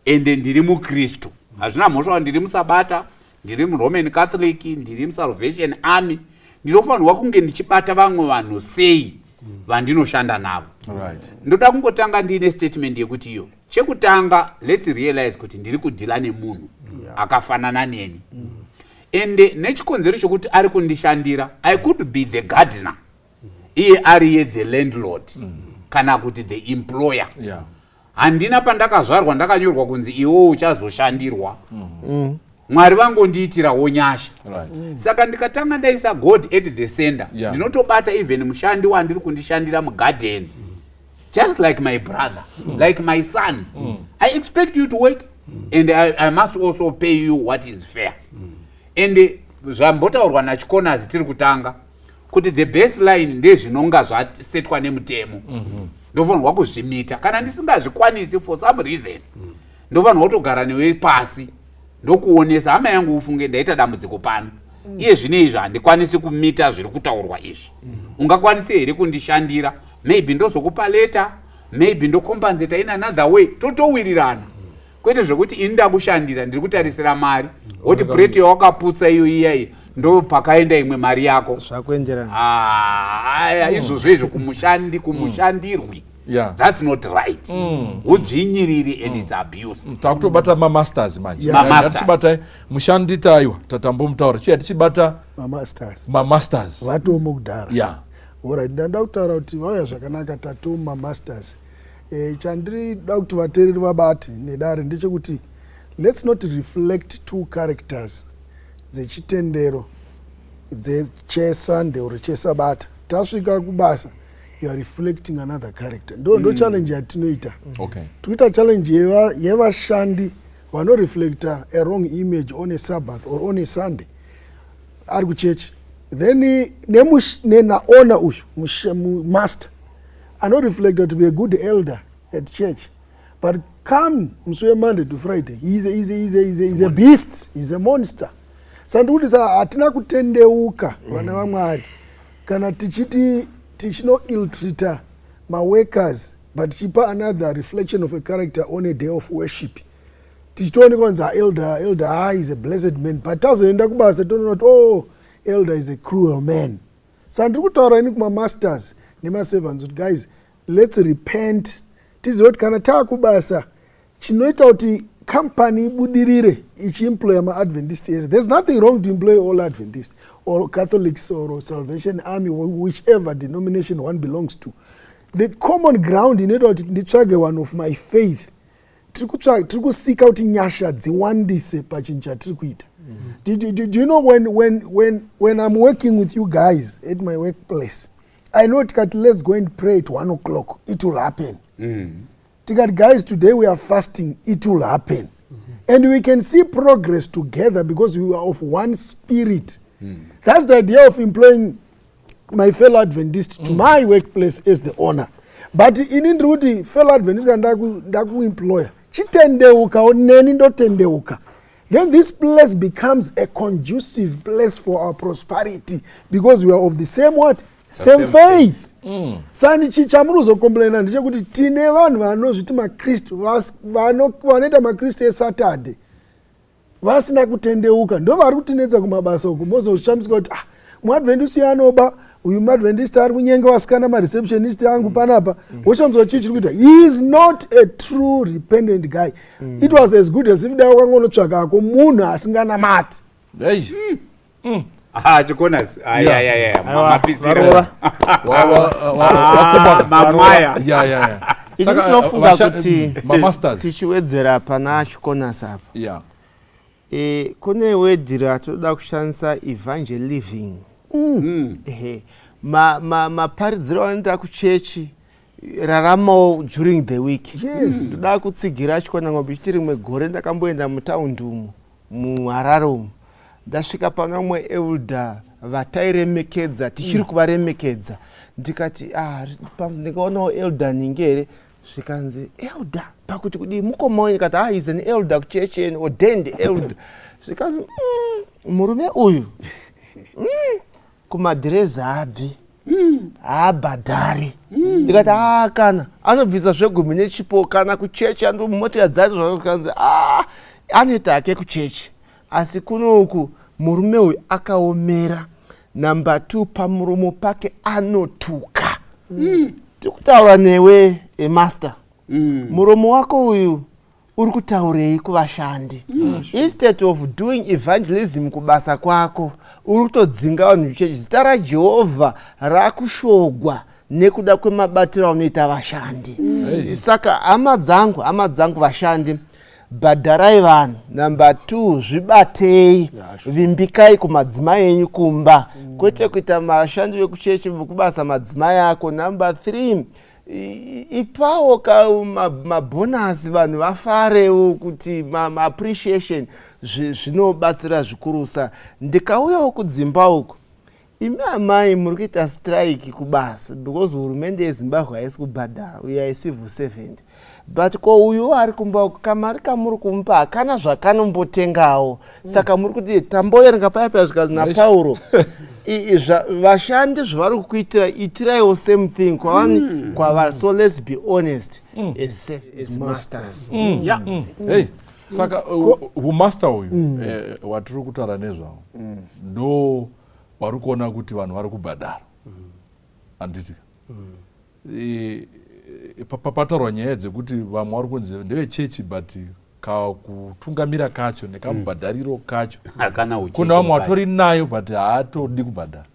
Speaker 4: ende ndiri mukristu, hazvina mhosva ndiri musabata, ndiri muRoman Catholic, ndiri muSalvation Army, ndinofanirwa kunge ndichibata vamwe vanhu sei vandinoshanda navo? Ndoda kungotanga ndiine statement yekuti iyo chekutanga, let's realize kuti ndiri kudeala nemunhu akafanana neni, ende nechikonzero chokuti ari kundishandira, I could be the gardener, iye ariye the landlord kana kuti the employer. Handina pandakazvarwa ndakanyorwa kunzi iwewo uchazoshandirwa. Mwari vangondiitirawo nyasha. Saka ndikatanga ndaisa God at the center, ndinotobata even mushandi wandiri kundishandira mugadheni just like my brother, like my son. I expect you to work and I must also pay you what is fair. And zvambotaurwa nachikonazi, tiri kutanga kuti the baseline ndezvinonga zvasetwa nemutemo, ndofanirwa kuzvimeeta. Kana ndisingazvikwanisi for some reason, ndofanirwa kutogara newe pasi, ndokuonesa, "Hama yangu, ufunge ndaita dambudziko pano. Iye zvino izvi handikwanisi kumeeta zviri kutaurwa izvi. Ungakwanisi here kundishandira? Maybe ndozokupa later, maybe ndocompensata in another way." Totowirirana, kwete zvekuti ini ndakushandira, ndiri kutarisira mari, woti pureti yawakaputsa iyo iyai ndo pakaenda imwe mari yako.
Speaker 6: Zvakuenderana.
Speaker 4: Ah, aya, izvozvo izvo kumushandi, kumushandirwi, that's not right. Udzvinyiriri and it's abuse.
Speaker 2: Takutobata mamasters manje.
Speaker 4: Mamasters.
Speaker 2: Tichibata mushandi, taiwa tatambomutaura chiya, tichibata
Speaker 5: mamasters.
Speaker 2: Mamasters.
Speaker 5: Vatomo kudhara. Alright, ndanda kutaura kuti vauya zvakanaka, tato mamasters. Chandirida kuti vateereri vabate nedare ndechekuti let's not reflect two characters dzechitendero dzecheSunday or chesabata. Tasvika kubasa, you are reflecting another character. Ndo challenge yatinoita. Tikuita challenge yevashandi vanoreflecta a wrong image on a Sabbath or on a Sunday ari kuchechi, then naona uyu master anoreflecta to be a good elder at church, but come musi weMonday to Friday, he's a beast, he's a monster. Saka ndikuti sa hatina kutendeuka, vana vaMwari, kana tichiti tichino illtreata maworkers but tichipa another reflection of a character on a day of worship, tichitoonekwa kunzi, "Elder, elder, ah, is a blessed man," but tazoenda kubasa tonoona kuti, "Oh, elder is a cruel man." Saka ndiri kutaura ini kumamasters nemaservants kuti, guys, let's repent, tizive kuti kana taakubasa, chinoita kuti company ibudirire ichiemploya maAdventist ese, there's nothing wrong to employ all Adventist or Catholics or Salvation Army, whichever denomination one belongs to. The common ground inoita kuti nditsvage one of my faith, tiri kusika kuti nyasha dziwandise pachinhu chatiri kuita. Do you know when I'm working with you guys at my workplace, I know tikati, "Let's go and pray at 1 o'clock," it will happen. Tikati, "Guys, today we are fasting," it will happen. And we can see progress together because we are of one spirit. That's the idea of employing my fellow Adventist to my workplace as the owner. But ini ndiri kuti fellow Adventist, kana ndakuemploya, chitendeukawo neni ndotendeuka, then this place becomes a conducive place for our prosperity because we are of the same what? Same
Speaker 4: same
Speaker 5: faith. Sani chamuri kuzocomplaina ndechekuti tine vanhu vanozviti makristu, vanoita makristu eSaturday vasina kutendeuka, ndo vari kutinetsa kumabasa uku. Mozoshamisika kuti, "Ah, muAdventist anoba uyu, muAdventist ari kunyenga vasikana, mareceptionist angu panapa." Woshamisika chii chiri kuita. He is not a true repentant guy. It was as good as if dai wakangonotsvakako munhu asinganamati.
Speaker 2: Hey.
Speaker 4: Ah, chikonas.
Speaker 2: Yeah.
Speaker 6: Aiwa,
Speaker 4: Mapisira.
Speaker 6: varova.
Speaker 2: Wakopa.
Speaker 4: Mamwaya.
Speaker 2: Ya.
Speaker 6: Ini
Speaker 2: Saka,
Speaker 6: ndinofunga kuti
Speaker 2: mamasters.
Speaker 6: tichiwedzera pana chikonas apa, kune word ratoda kushandisa, evangeliving. Ehe, maparidziro anoita kuchechi, raramawo during the week. Ndoda kutsigira Chikonangombe chiti rimwe gore ndakamboenda mutaundi umu, muHarare umu. Ndasvika pana umwe elder vatairemekedza, tichiri kuvaremekedza. Ndikati, "Ah, ndingaonawo elder ninge here?" Zvikanzi, "Elder pakuti kudii, mukoma wenyu?" Ndikati, "Ah, is an elder kuchechi, an ordained elder." Zvikanzi, murume uyu kumadhirezi haabvi, haabhadhari." Ndikati, "A, kana anobvisa zvegumi nechipo kana kuchechi, andomotika dzacho." Zvakanzi, "A, anoita hake kuchechi, asi kunoku murume uyu akaomera. Number 2, pamuromo pake anotuka." Tiri kutaura newe, emaster. Muromo wako uyu uri kutaurei kuvashandi? Instead of doing evangelism kubasa kwako, uri kutodzinga vanhu chechi. Zita raJehovha rakushogwa nekuda kwemabatiro aunoita vashandi. Saka hama dzangu, hama dzangu, vashandi, bhadharai vanhu. Number 2, zvibatei, vimbikai kumadzimai enyu kumba, kwete kuita vashandi vekuchechi vekubasa madzimai ako. Number 3, ipawo ka mabhonasi, vanhu vafarewo kuti maappreciation zvinobatsira zvikurusa. Ndikauyawo kudzimba uku, imi amai muri kuita strike kubasa because hurumende yeZimbabwe haisi kubhadhara, uye haicivil servant, but ko uyu ari kumba uku, kamari kamuri kumupa hakana zvakanombotengawo. Saka muri kuti tamboverenga paya paya, zvikanzi naPauro, vashandi zvavari kukuitira, itiraiwo same thing kwavani, kwavari. So let's be honest as masters.
Speaker 2: Hey, saka humaster uyu watiri kutaura nezvawo ndo vari kuona kuti vanhu vari kubhadhara, handiti? Pataurwa nyaya dzekuti vamwe vari kunzi ndevechechi, but kakutungamira kacho nekamubhadhariro kacho,
Speaker 4: Hakana ucheche
Speaker 2: kuna vamwe
Speaker 4: mukati.
Speaker 2: Vatori nayo but haatodi kubhadhara.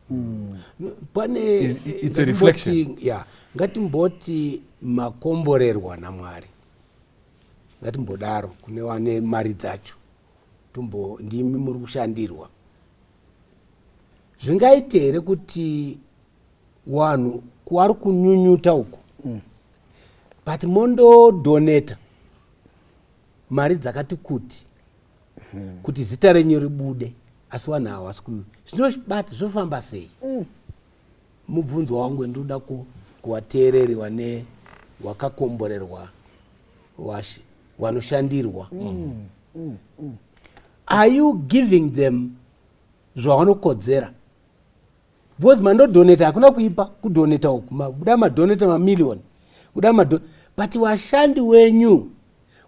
Speaker 3: Pane
Speaker 2: It's a reflection.
Speaker 3: Ya, ngatimboti makomborerwa naMwari, ngatimbodaro, kune vane mari dzacho, tombo ndimi muri kushandirwa. Zvingaite here kuti vanhu kwari kunyunyuta uku, but mondodonata mari dzakati kuti zita renyu ribude, asi vanhu havasi ku zvinobata, zvinofamba sei? Mubvunzo wangu ndinoda kuvateereri vane wakakomborerwa, vanoshandirwa. Are you giving them zvavanokodzera? Because mandodonata, hakuna kuipa kudonata uku, kuda madonata mamiliyoni, kuda but vashandi wenyu,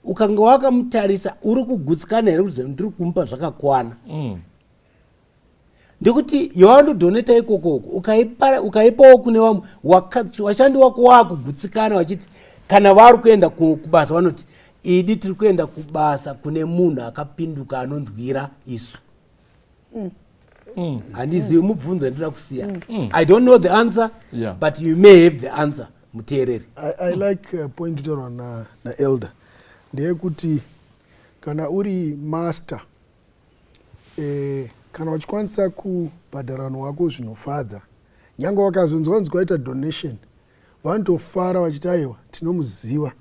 Speaker 3: ukanga wakamutarisa, uri kugutsikana here kuti ndiri kumupa zvakakwana? Ndekuti yawandodonata ikokoko, ukaipawo kune vamwe vashandi wako, waakugutsikana vachiti kana vari kuenda kubasa vanoti, "Idi, tiri kuenda kubasa kune munhu akapinduka, anonzwira isu." Handizivi, mubvunzo ndinoda kusiya. I don't know the answer, but you may have the answer, muteereri.
Speaker 5: I like point itaurwa naelder ndeyekuti kana uri master, kana uchikwanisa kubhadhara vanhu wako zvinofadza, nyange wakazonzwa kunzi kwaita donation, vanotofara vachiti, "Aiwa, tinomuziva,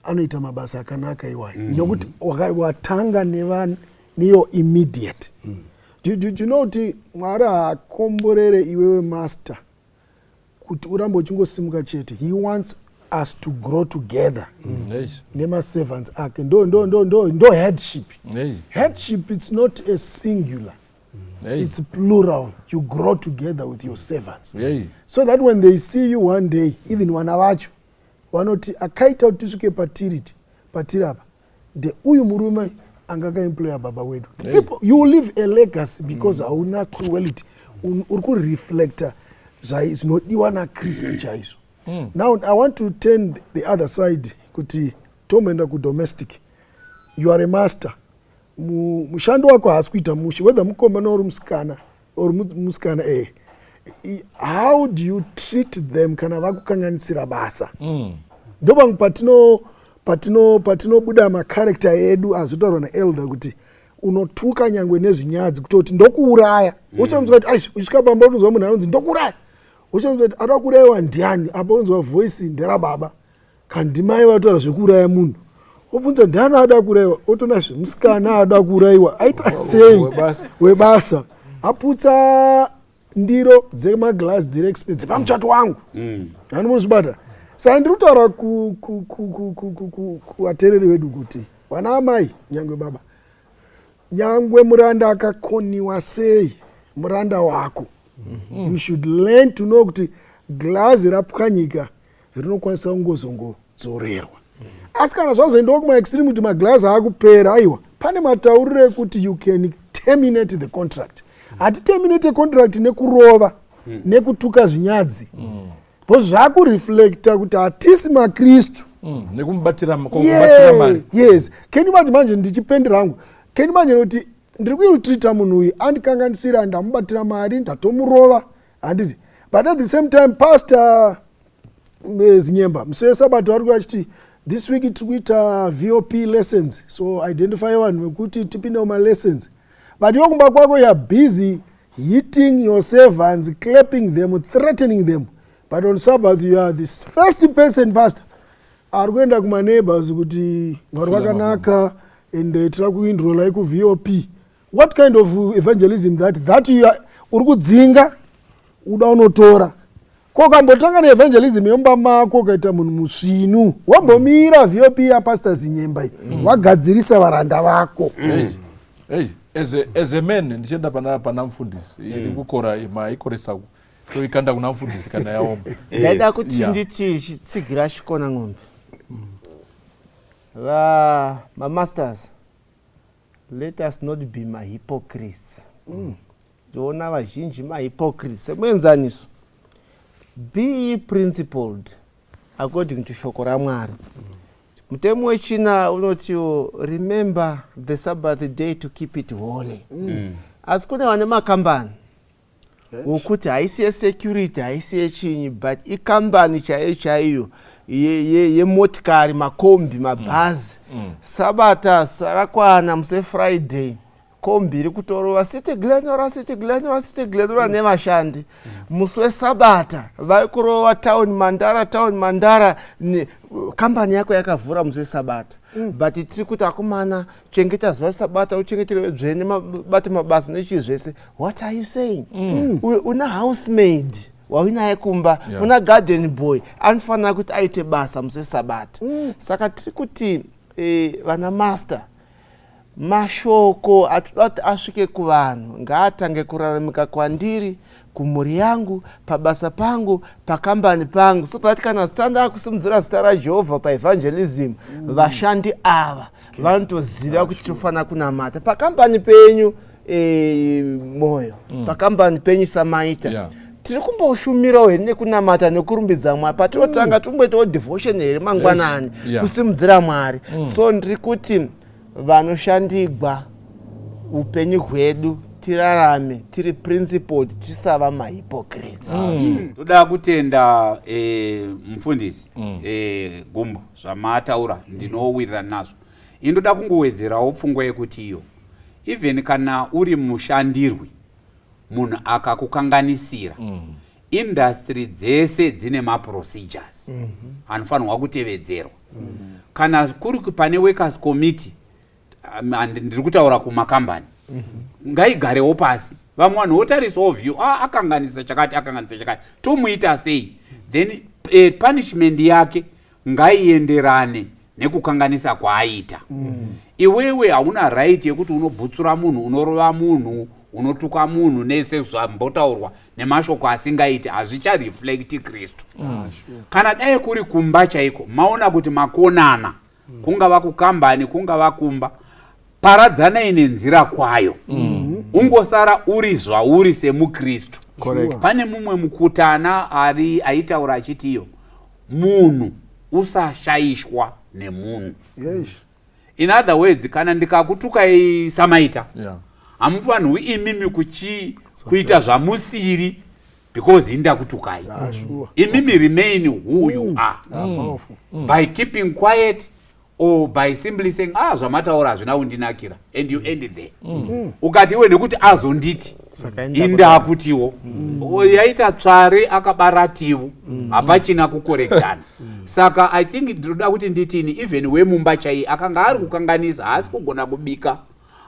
Speaker 5: anoita mabasa akanaka iwayo," nekuti watanga neyo immediate. Do you know kuti Mwari haakomborere iwewe master kuti urambe uchingosimuka chete? He wants us to grow together nemaservants ake. Ndo headship. Headship, it's not a singular, it's plural. You grow together with your servants so that when they see you one day, even vana vacho vanoti, "Akaita kuti tisvike patiri apa ndeuyu murume anga akaemploya baba wedu."
Speaker 2: Hey.
Speaker 5: People, you will leave a legacy because hauna cruelty. Uri kureflecta zvinodiwa naKristu chaizvo. Now I want to turn the other side kuti tomboenda kudomestic. You are a master. Mushandi wako haasi kuita mushe, whether mukomana or musikana or musikana. How do you treat them kana vakukanganisira basa? Ndopamwe patinobuda macharacter edu azotaurwa naelder kuti unotuka nyangwe nezvinyadzi, kutoti ndokuuraya. Uchanzwa kuti ai, uchisvika pamba unonzwa munhu anonzi ndokuuraya. Uchanzwa kuti ada kuurayiwa ndiani? Apa unonzwa voice nderababa, kana ndimai vataura zvekuuraya munhu. Wobvunza, "Ndiani ada kuurayiwa?" Otoona zvemusikana ada kuurayiwa aita sei?
Speaker 2: Webasa.
Speaker 5: Webasa aputsa ndiro dzemaglass dziri expensive pamuchato wangu. Anomunozvibata. Saka ndiri kutaura kuvateereri vedu kuti vana amai, nyangwe baba, nyangwe muranda akakoniwa sei, muranda wako, you should learn to know kuti glazi rapwanyika rinokwanisa kungozongodzorerwa. Asi kana zvazoendawo kumaextreme kuti maglazi akupera, aiwa, pane matauriro ekuti you can terminate the contract. Hatiterminate contract nekurova, nekutuka zvinyadzi, because zvakureflecta kuti hatisi makristu.
Speaker 2: Nekumubatira kumubatira mari.
Speaker 5: Yes, can you imagine? Manje ndichipendera hangu, can you imagine kuti ndiri kuilltreata munhu uyu, andikanganisira, ndamubatira mari, ndatomurova, handiti? But at the same time, Pastor Zinyemba musi wesabato vari kuachiti, "This week tiri kuita VOP lessons, so identify vanhu vekuti tipinde mumalessons." But iwe kumba kwako you are busy hitting your servants, clapping them, threatening them, but on Sabbath you are the first person, pastor, ari kuenda kumaneighbors kuti Mwari wakanaka and tira kuenrollai kuVOP. What kind of evangelism that you are, uri kudzinga uda unotora ko kambotanga neevangelism yemumba mako, ukaita munhu musvinu, wambomira VOP yapastor Zinyemba iyi, wagadzirisa varanda vako.
Speaker 2: Hey, hey, as a man, ndichienda pana mufundisi, iri kukora maikoresa, toikanda kuna mufundisi kana yaoma.
Speaker 6: Ndaida kuti nditi chitsigira chikona ng'ombe va mamasters, let us not be mahypocrites. Ndiona vazhinji mahypocrites. Semuenzaniso, be principled according to shoko raMwari. Mutemo wechina unotiwo, "Remember the Sabbath day to keep it holy." Asi kune vane makambani wokuti haisi yesecurity, haisi yechinyi, but ikambani chaiyo chaiyo yemotikari, makombi, mabhazi. Sabata sarakwana musi weFriday, kombi iri kutorova City Glenora, City Glenora, City Glenora nevashandi. Musi wesabata vari kurova Town Mandara, Town Mandara. Kambani yako yakavhura musi wesabata, but tiri kuti, "Akomana, chengeta zuva resabata, uchengetere dzvene, bate mabasa nechii zvese." What are you saying? Una housemaid wauinaye kumba, una garden boy anofanira kuti aite basa musi wesabata. Saka tiri kuti vana master, mashoko atoda kuti asvike kuvanhu ngaatange kuraramika kwandiri, kumhuri yangu, pabasa pangu, pakambani pangu, so that kana zita ndakusimudzira zita raJehovha paevangelism, vashandi ava vanotoziva kuti tofanira kunamata pakambani penyu. Moyo, pakambani penyu samaita, tiri kumboshumirawo here nekunamata nekurumbidza Mwari? Patinotanga timboitawo devotion here mangwanani kusimudzira Mwari? So ndiri kuti vanoshandigwa, upenyu hwedu tirarame tiri principled, tisava mahypocrites.
Speaker 4: Toda kutenda mufundisi Gumbo zvamataura, ndinowirirana nazvo. Indoda kungowedzerawo pfungwa yekuti iyo even kana uri mushandirwi, munhu akakukanganisira, industry dzese dzine maprocedures anofanirwa kutevedzerwa. Kana kuri pane workers committee, ndiri kutaura kumakambani, ngaigarewo pasi, vamwe vanhu votarisawo view, ah, akanganisa chakati, akanganisa chakati, tomuita sei? Then punishment yake ngaienderane nekukanganisa kwaaita. Iwewe hauna right yekuti unobhutsura munhu, unorova munhu, unotuka munhu nese zvambotaurwa nemashoko asingaiti. Hazvichareflecti Kristu. Kana dai kuri kumba chaiko, maona kuti makonana, kungava kukambani, kungava kumba, paradzanai nenzira kwayo, ungosara uri zvauri semukristu. Pane mumwe mukutana ari aitaura achiti iyo munhu usashayishwa nemunhu. In other words, kana ndikakutukai samaita, hamufanirwi imimi kuita zvamusiri because indakutukai. Imimi remain who you are
Speaker 5: Ah, powerful.
Speaker 4: by keeping quiet. Or by simply saying, "Ah, zvamataura hazvina kundinakira," and you end there. Ukati iwe nekuti azonditi,
Speaker 6: Saka inda
Speaker 4: indakutiwo yaita tsvare akabara tivu, hapachina kukorektana. Saka I think ndinoda kuti nditini, even wemumba chaiye akanga ari kukanganisa, haasi kugona kubika,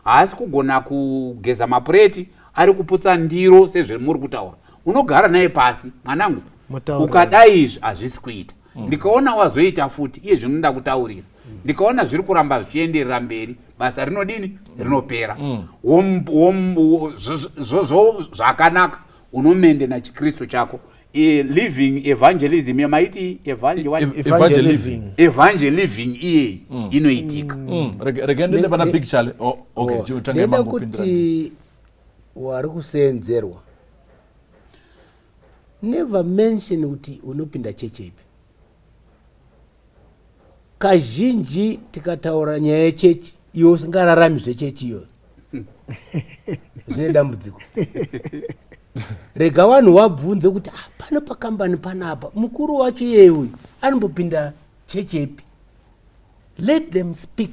Speaker 4: haasi kugona kugeza mapureti, ari kuputsa ndiro sezvemuri kutaura, unogara naye pasi, "Mwanangu,
Speaker 6: Mutaurira.
Speaker 4: ukadai izvi hazvisi kuita. Ndikaona wazoita futi iye zvinoda kutaurira, ndikaona zviri kuramba zvichienderera mberi, basa rinodini? Rinopera." Zvakanaka unomaintaina chikristu chako. Living evangelism yamaiti what?
Speaker 2: Evangeliving.
Speaker 4: Evangeliving iyeyi inoitika.
Speaker 2: Rega ndiende pana Big Chale. Oh, okay.
Speaker 3: Oh,
Speaker 2: Chitangai
Speaker 3: ndinoda
Speaker 2: mangopindura.
Speaker 3: kuti wari kuseenzerwa, never mention kuti unopinda chechi ipi. Kazhinji tikataura nyaya yechechi, iwe usingararami zvechechi iyoyo, zvine dambudziko. Rega vanhu vabvunze kuti, "Ah, pano pakambani panapa mukuru wacho iyeye uyu anombopinda chechi ipi?" Let them speak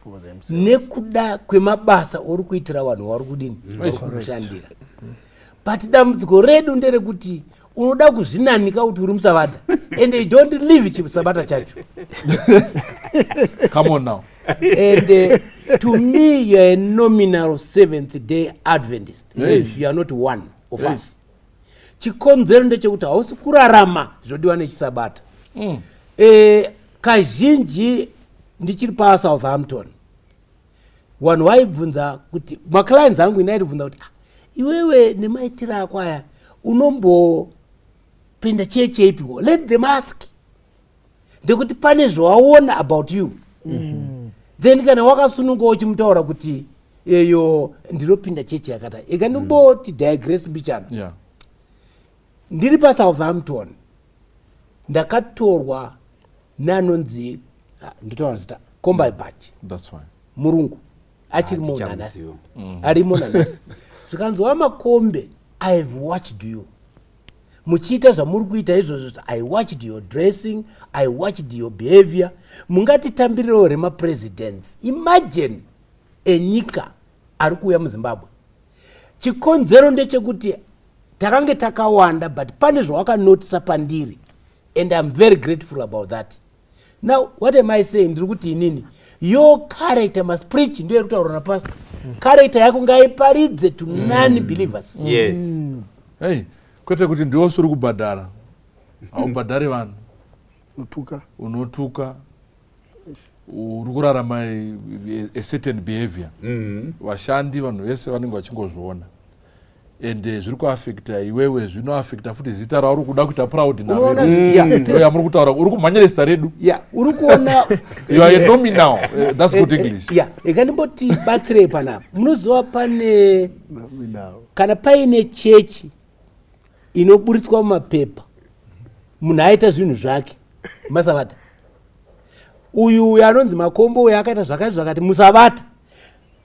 Speaker 5: for themselves.
Speaker 3: Nekuda kwemabasa uri kuitira vanhu vari kudini, vari kukushandira. But dambudziko redu nderekuti unoda kuzvinanika kuti uri musabata and you don't live chisabata chacho.
Speaker 2: Come on now.
Speaker 3: And to me, you are a nominal Seventh Day Adventist. You are not one of us. Chikonzero ndechekuti hausi kurarama zvinodiwa nechisabata. Kazhinji ndichiri paSouthampton, vanhu vaibvunza kuti, maclients angu inaitibvunza kuti, "Ah, iwewe nemaitiro ako aya unombopinda chechi ipiwo?" Let them ask, ndekuti pane zvawaona about you. Then kana wakasununga uchimutaura kuti eyo ndinopinda chechi yakadai, ikandimboti digress mbichana. Ndiri paSouthampton ndakatorwa neanonzi, ah, ndotaura zita, Combibach.
Speaker 2: That's fine.
Speaker 3: Murungu achirimo nanhasi.
Speaker 4: Tichamuziva.
Speaker 3: Arimo nanhasi. Zvikanzi, "Wamakombe, I have watched you muchiita zvamuri kuita izvozvo. I watched your dressing, I watched your behavior. Mungatitambirirewo remapresidents?" Imagine, enyika ari kuuya muZimbabwe. Chikonzero ndechekuti takange takawanda, but pane zvawakanotisa pandiri and I'm very grateful about that. Now what am I saying? Ndiri kuti inini, your character must preach. Ndiyo iri kutaurwa napastor. Character yako ngaiparidze to non believers.
Speaker 2: Hey, kwete kuti ndiwe usiri kubhadhara, haubhadhari vanhu.
Speaker 5: Unotuka.
Speaker 2: Unotuka, uri kurarama a certain behavior. Vashandi, vanhu vese vanenge vachingozviona and zviri kuafecta iwewe, zvinoafecta futi zita rauri kuda kuita proud.
Speaker 3: Unoona
Speaker 2: naro.
Speaker 3: Yeah.
Speaker 2: Yamuri kutaura, uri kumhanyira zita redu.
Speaker 3: Ya, uri kuona.
Speaker 2: You are a nominal, that's good English.
Speaker 3: Ya, ikandimboti batsirei panapa. Munoziva pane kana paine chechi inoburitswa mumapepa munhu aita zvinhu zvake masavata, uyu uyu anonzi Makombo uyu akaita zvakati zvakati musavata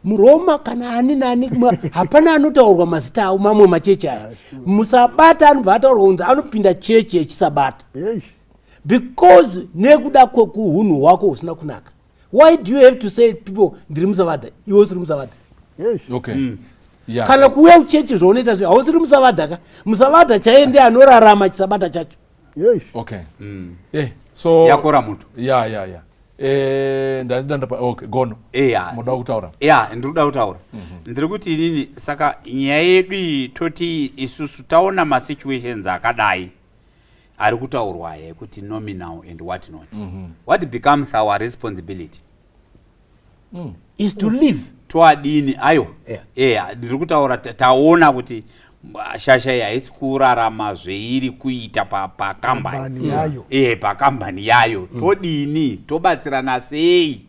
Speaker 3: muRoma, kana ani nani, hapana anotaurwa mazita avo. Mamwe machechi aya musabata anobva ataurwa kunzi anopinda chechi yechisabata because nekuda kwekuhunhu hwako husina kunaka. Why do you have to say people ndiri musavadha, iwe usiri musavadha?
Speaker 2: Okay, yeah.
Speaker 3: Kana kuuya kuchechi zvaunoita zve, hausiri musavadha ka. Musavadha chaiye ndiye anorarama chisabata chacho.
Speaker 2: Okay. So
Speaker 4: Yakora muto.
Speaker 2: Ya, ndandida ndapa, okay, gono. Muda kutaura?
Speaker 4: Ya, ndiri kuda kutaura. Ndiri kuti inini, saka nyaya yedu iyi, toti isusu taona masituations akadai ari kutaurwa aya ekuti nominal and what not, what becomes our responsibility?
Speaker 3: Is to live.
Speaker 4: Toadini aiwa? Yeah, ndiri kutaura taona kuti shasha iyi haisi kurarama zveiri kuita pakambani.
Speaker 5: Kambani yayo.
Speaker 4: Pakambani yayo. Todini? Tobatsirana sei?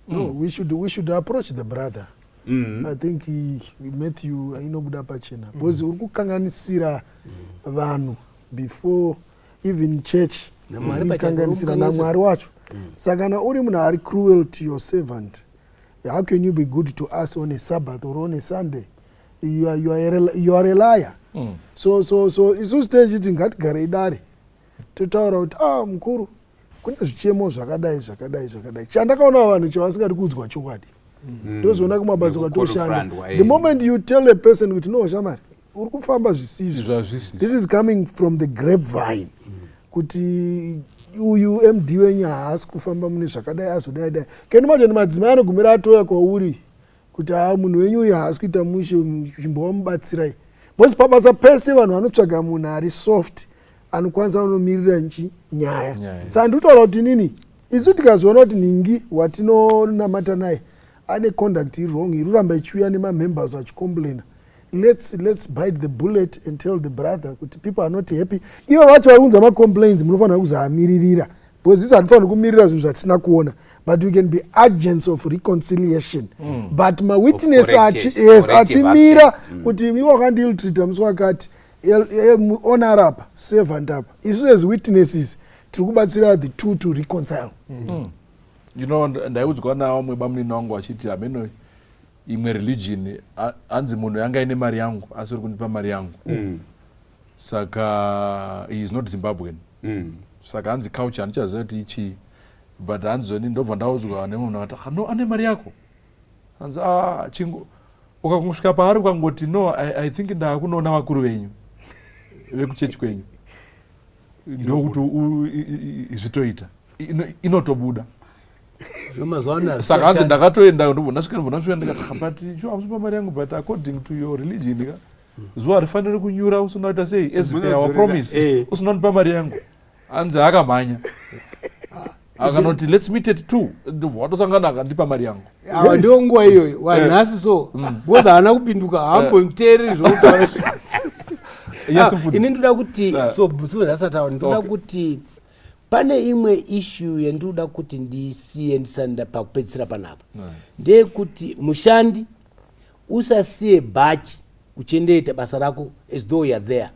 Speaker 5: No, we should approach the brother. I think Matthew inobuda pachena because uri kukanganisira vanhu before even church.
Speaker 3: NaMwari
Speaker 5: Uri
Speaker 3: pachake.
Speaker 5: kukanganisira
Speaker 3: Uri kukanganisira.
Speaker 5: naMwari wacho. Saka kana uri munhu ari cruel to your servant, how can you be good to us on a Sabbath or on a Sunday? You are a liar. So isusu techiti ngatigarei dare, totaura kuti, "Ah, mukuru, Kune zvichemo zvakadai, zvakadai, zvakadai. Chandakaona, vanhu chavasingadi kuudzwa chokwadi. Ndozoona kumabasa kwatoshanda,
Speaker 4: Nekukofrandwa,
Speaker 5: the moment you tell a person kuti, "No, shamari, uri kufamba zvisizvo,"
Speaker 2: Zvazvisi.
Speaker 5: this is coming from the grapevine kuti uyu MD wenyu haasi kufamba mune zvakadai, azodai dai. Can you imagine madzimai anogumira atouya kwauri kuti, "Ha, munhu wenyu uyu haasi kuita mushe, chimbovamubatsirai?" Because pabasa pese vanhu vanotsvaga munhu ari soft, anokwanisa kunomirira nchi nyaya.
Speaker 2: Nyaya.
Speaker 5: Saka ndikutaura kuti nini, isu tikazoona kuti nhingi watinonamata naye ane conduct iri wrong, iri kuramba ichiuya nemamembers achicomplaina, let's bite the bullet and tell the brother kuti people are not happy. Ivo vacho vari kunza macomplaints, munofanira kuzoamiririra, because isu hatifaniri kumirira zvinhu zvatisina kuona, but we can be agents of reconciliation. But mawitness
Speaker 4: Of
Speaker 5: yes,
Speaker 4: corrective
Speaker 5: achimira
Speaker 4: action.
Speaker 5: kuti iwe wakandiiltreata musi wakati, owner apa, servant apa, isu as witnesses tiri kubatsira the two to reconcile.
Speaker 2: Ndaiudzwa navamwe bamunini vangu vachiti, hameno imwe religion, hanzi munhu yanga ine mari yangu, asi uri kundipa mari yangu, saka he is not Zimbabwean. Saka hanzi culture, handichaziva kuti ichii, but hanzi zoni ndobva ndaudzwa nemunhu akati, "Ah, no, ane mari yako." Hanzi, "Ah, chingo ukangosvika paari ukangoti, 'No, I think ndaakunoona vakuru venyu vekuchechi kwenyu,' ndokuti zvitoita. Inotobuda."
Speaker 3: Mazuva ano
Speaker 2: Saka hanzi ndakatoenda, ndobva ndasvika, ndobva ndasvika ndikati, "Ah, but sure, hamusipa mari yangu, but according to your religion ka, zuva harifaniri kunyura usina kuita sei, as per our
Speaker 4: Munodzorera,
Speaker 2: promise, usina kundipa mari yangu." Hanzi akamhanya akanoti, "Let's meet at 2." Ndobva watosangana, akandipa mari yangu.
Speaker 3: Awa ndiyo nguva iyoyo wanhasi, so because haana kupinduka, haambomuteereri zvoutaura.
Speaker 2: Yes,
Speaker 3: Ah,
Speaker 2: mfundisi.
Speaker 3: ini ndoda kuti so so ndasataura, ndoda kuti pane imwe issue yandinoda kuti ndisiye ndisanda pakupedzisira panapa, ndeyekuti mushandi usasiye bhachi uchendoita basa rako as though you are there.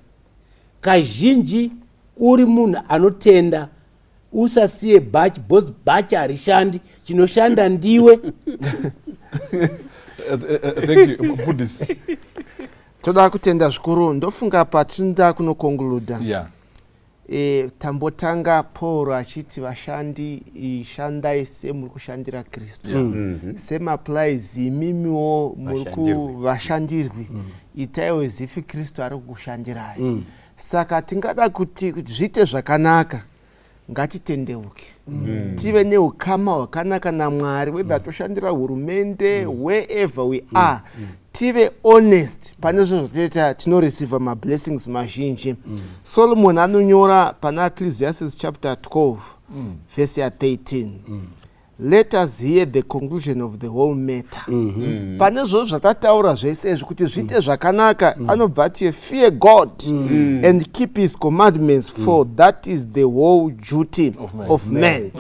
Speaker 3: Kazhinji uri munhu anotenda, usasiye bhachi, because bhachi harishandi, chinoshanda ndiwe.
Speaker 2: Thank you, mfundisi.
Speaker 6: Toda kutenda zvikuru. Ndofunga patinoda kunoconcluda, tambotanga Paul achiti vashandi, shandai semuri kushandira Kristu. Same applies, imimiwo muri
Speaker 4: Vashandirwi.
Speaker 6: Vashandirwi, itaiwo as if Kristu ari kukushandirai. Saka tingada kuti zviite zvakanaka, ngatitendeuke, tive neukama hwakanaka naMwari, whether toshandira hurumende, wherever we are, tive honest pane zvinhu zvatinoita, tinoreceiva mablessings mazhinji. Solomon anonyora pana Ecclesiastes chapter 12 verse ya13, "Let us hear the conclusion of the whole matter." Pane zvozvo zvatataura zvese izvi, kuti zviite zvakanaka, anobva ati, "Fear God and keep his commandments, for that is the whole duty
Speaker 2: of man.
Speaker 6: Of man.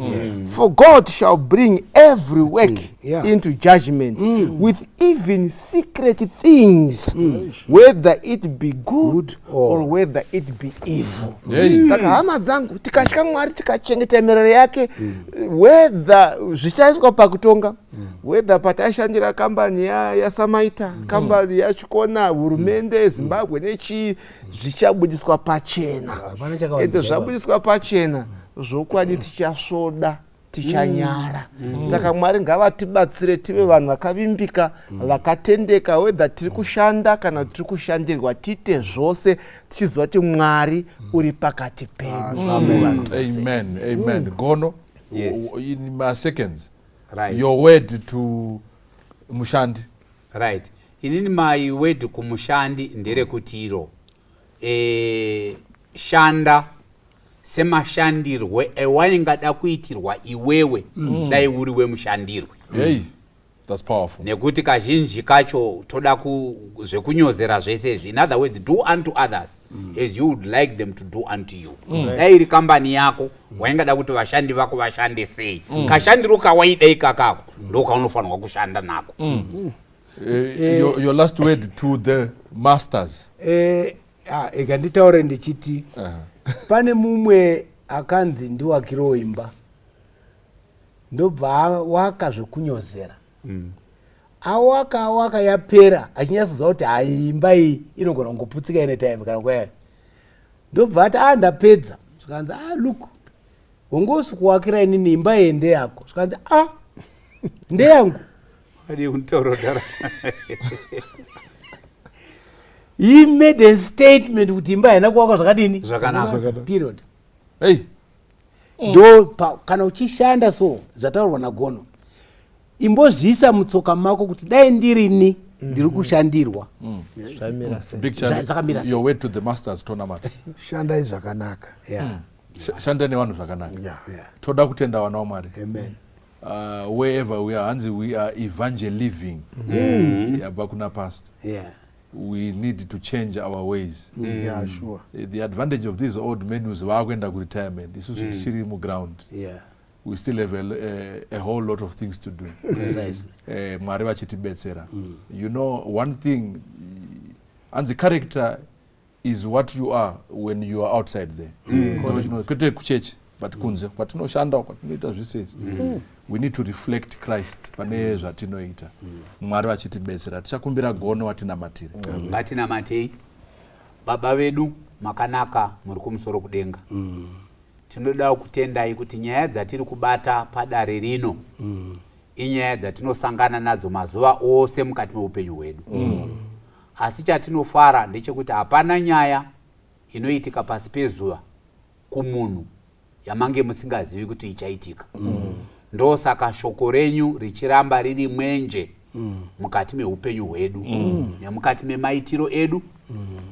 Speaker 6: For God shall bring every work into judgment with even secret things, whether it be good,
Speaker 3: Good or
Speaker 6: or whether it be evil."
Speaker 2: Hey.
Speaker 6: Saka hama dzangu, tikatya Mwari, tikachengeta mirayiro yake, whether zvichaitwa pakutonga, whether patashandira kambani yaSamaita, kambani yaChikona, hurumende yeZimbabwe nechii, zvichabudiswa pachena.
Speaker 3: Hapana chakavanzika.
Speaker 6: Ende zvabudiswa pachena, zvokwadi tichasvoda, tichanyara. Saka Mwari ngavatibatsire tive vanhu vakavimbika, vakatendeka, whether tiri kushanda kana tiri kushandirwa, tiite zvose tichiziva kuti Mwari uri pakati pedu nguva dzose.
Speaker 2: Amen, amen. Gono.
Speaker 4: Yes.
Speaker 2: In my seconds, your word to mushandi.
Speaker 4: Right, inini my word kumushandi nderekuti iro shanda semashandirwe ewaingada kuitirwa iwewe dai uri wemushandirwe.
Speaker 2: Hey, that's powerful.
Speaker 4: Nekuti kazhinji kacho toda zvekunyozera zvese izvi. In other words, do unto others as you would like them to do unto you. Dai iri kambani yako, waingada kuti vashandi vako vashande sei? Kashandiro kawaida ikakako ndo kaunofanirwa kushanda nako.
Speaker 2: Your last word to the masters.
Speaker 3: Ah, ega nditaure ndichiti pane mumwe akanzi ndiwakirewo imba, ndobva awaka zvekunyozera. Awaka, awaka, yapera, achinyatsoziva kuti hai, imba iyi inogona kungoputsika anytime kana kwaya. Ndobva ati, "A, ndapedza." Zvikanzi, "A, look, Wanga usi kuwakira inini imba iyi ndeyako. Zvikanzi, a, ndeyangu.
Speaker 4: Adii kunditaura kudaro?
Speaker 3: He made a statement kuti imba haina kuvakwa zvakadini?
Speaker 4: Zvakanaka.
Speaker 3: Period.
Speaker 2: Hey.
Speaker 3: Ndo kana uchishanda, so zvataurwa naGono, imbozviisa mutsoka mako kuti dai ndirini ndiri kushandirwa.
Speaker 6: Zvamira sei?
Speaker 2: Big
Speaker 3: Zvakamira
Speaker 2: challenge. Your way to the Masters tournament.
Speaker 5: Shandai zvakanaka.
Speaker 2: Shanda nevanhu zvakanaka. Toda kutenda, vana vaMwari.
Speaker 3: Amen.
Speaker 2: Wherever we are, hanzi we are evangeliving yabva kuna pastor. We need to change our ways.
Speaker 5: Yeah, sure.
Speaker 2: The advantage of these old menus, vaakuenda kuretirement, isusu tichiri muground. We still have a whole lot of things to do. Mwari vachitibetsera. One thing, hanzi character is what you are when you are outside there. Kwete kuchechi, but kunze kwatinoshanda, kwatinoita zvese izvi, we need to reflect Christ pane zvatinoita. Mwari vachitibetsera, tichakumbira Gono watinamatire.
Speaker 4: Ngatinamatei. Baba vedu makanaka, muri kumusoro kudenga, tinoda kutendai kuti nyaya dzatiri kubata padare rino inyaya dzatinosangana nadzo mazuva ose mukati meupenyu hwedu. Asi chatinofara ndechekuti hapana nyaya inoitika pasi pezuva kumunhu yamange musingazivi kuti ichaitika. Ndosaka shoko renyu richiramba riri mwenje mukati meupenyu hwedu nemukati memaitiro edu.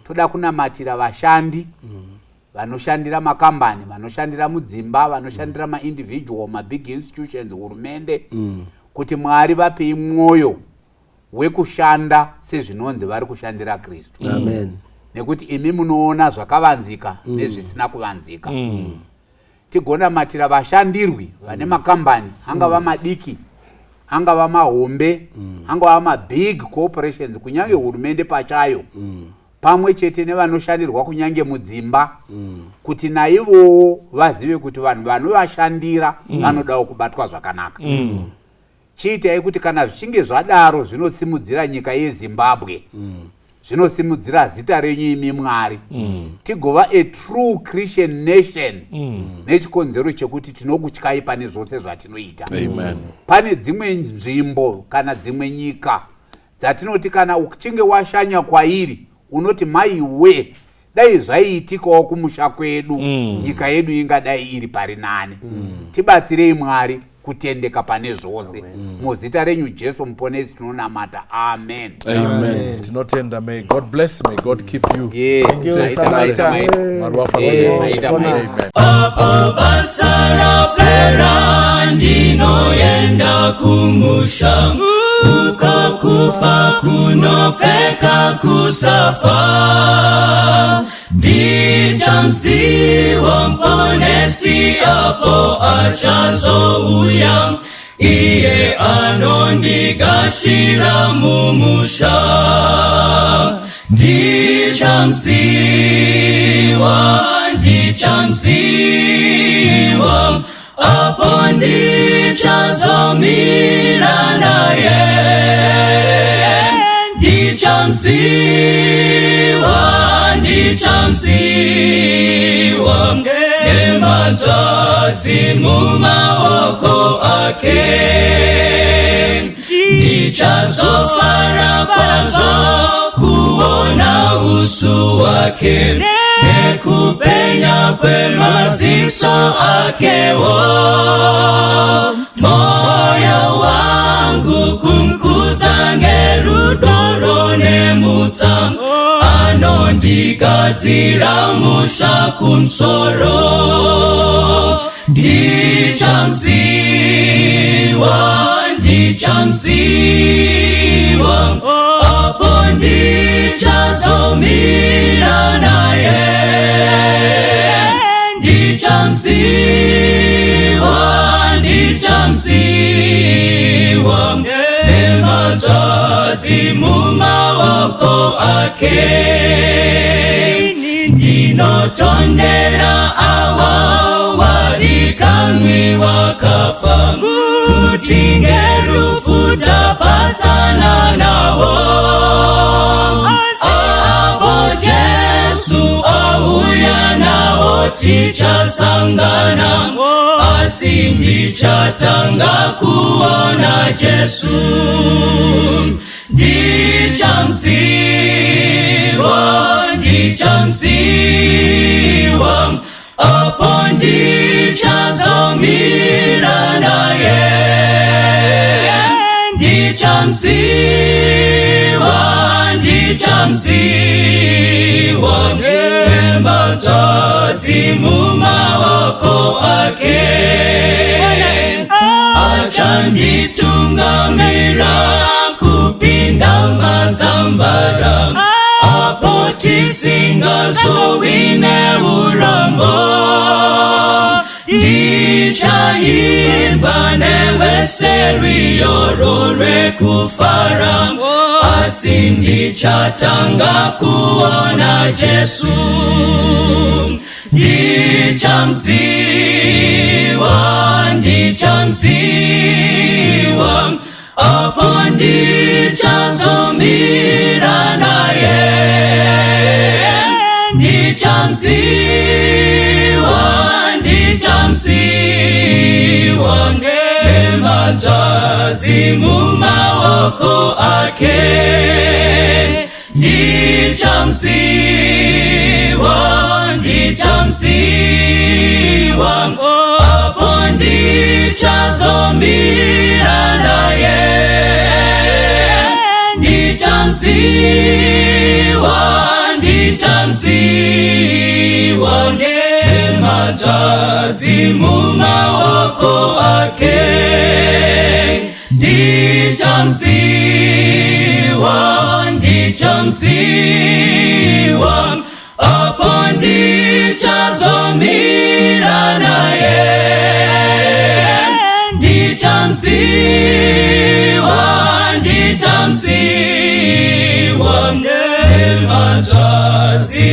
Speaker 4: Toda kunamatira vashandi vanoshandira makambani, vanoshandira mudzimba, vanoshandira maindividual, mabig institutions, hurumende, kuti Mwari vapei mwoyo wekushanda sezvinonzi vari kushandira Kristu.
Speaker 3: Amen.
Speaker 4: Nekuti imi munoona zvakavanzika nezvisina kuvanzika. Tigonamatira vashandirwi vane makambani, angava madiki, angava mahombe, angava mabig corporations, kunyange hurumende pachayo, pamwe chete nevanoshandirwa kunyange mudzimba, kuti naivowo vazive kuti vanhu vanovashandira vanodawo kubatwa zvakanaka. Chiitai kuti kana zvichinge zvadaro, zvinosimudzira nyika yeZimbabwe, zvinosimudzira zita renyu imi Mwari, tigova a true Christian nation, nechikonzero chekuti tinokutyai pane zvose zvatinoita.
Speaker 2: Amen.
Speaker 4: Pane dzimwe nzvimbo kana dzimwe nyika dzatinoti kana uchinge washanya kwairi unoti, "Maiwe, dai zvaiitikawo kumusha kwedu, nyika yedu ingadai iri pari nani." Tibatsirei, Mwari, kutendeka pane zvose. Muzita renyu Jesu Muponesi tinonamata, amen.
Speaker 2: Amen. Tinotenda. May God bless, may God keep you.
Speaker 4: Yes.
Speaker 6: You,
Speaker 4: Maita, maita, maita.
Speaker 2: Mwari wafanira.
Speaker 4: Maita, maita.
Speaker 2: Amen.
Speaker 1: Apo basa rapera, ndinoenda kumusha, uko kufa kunopfeka kusafa. Ndichamuziva Muponesi apo achazouya, iye anondigashira mumusha. Ndichamuziva, ndichamuziva apo ndichazomira naye. Ndichamuziva, ndichamuziva nemanzvadzi mumaoko ake. Ndichazofara kwazvo kuona uso wake nekupenya kwemaziso akewo. Moyo wangu kumkudza ngerudo nemutsa, anondigadzira musha kumusoro. Ndichamuziva, ndichamuziva apo ndichazomira naye. Ndichamuziva, ndichamuziva nemanzvadzi mumaoko ake. Ndinotondera ava vadikanwi vakafa, kuti ngerufu tapatsana navo. Apo Jesu auya navo. Apo tichasangana, asi ndichatanga kuona Jesu. Ndichamziwa, ndichamziwa, apo ndichazomira naye. Ndichamziwa, ndichamziwa, nemadzvadzi mumaoko ake. Achanditungamira kupinda mazambara, apo tisingazowi neurombo. Ndichaimba nevese rwiyo rwekufara, asi ndichatanga kuona Jesu. Ndichamziwa, ndichamziwa, apo ndichazomira naye. Ndichamziwa, ndichamziwa, nemadzvadzi mumaoko ake. Ndichamziwa, ndichamziwa, apo ndichazomira naye. Ndichamziwa, ndichamziwa, nemadzvadzi mumaoko ake. Ndichamziwa, ndichamziwa, apo ndichazomira naye. Ndichamziwa, ndichamziwa, nemadzvadzi.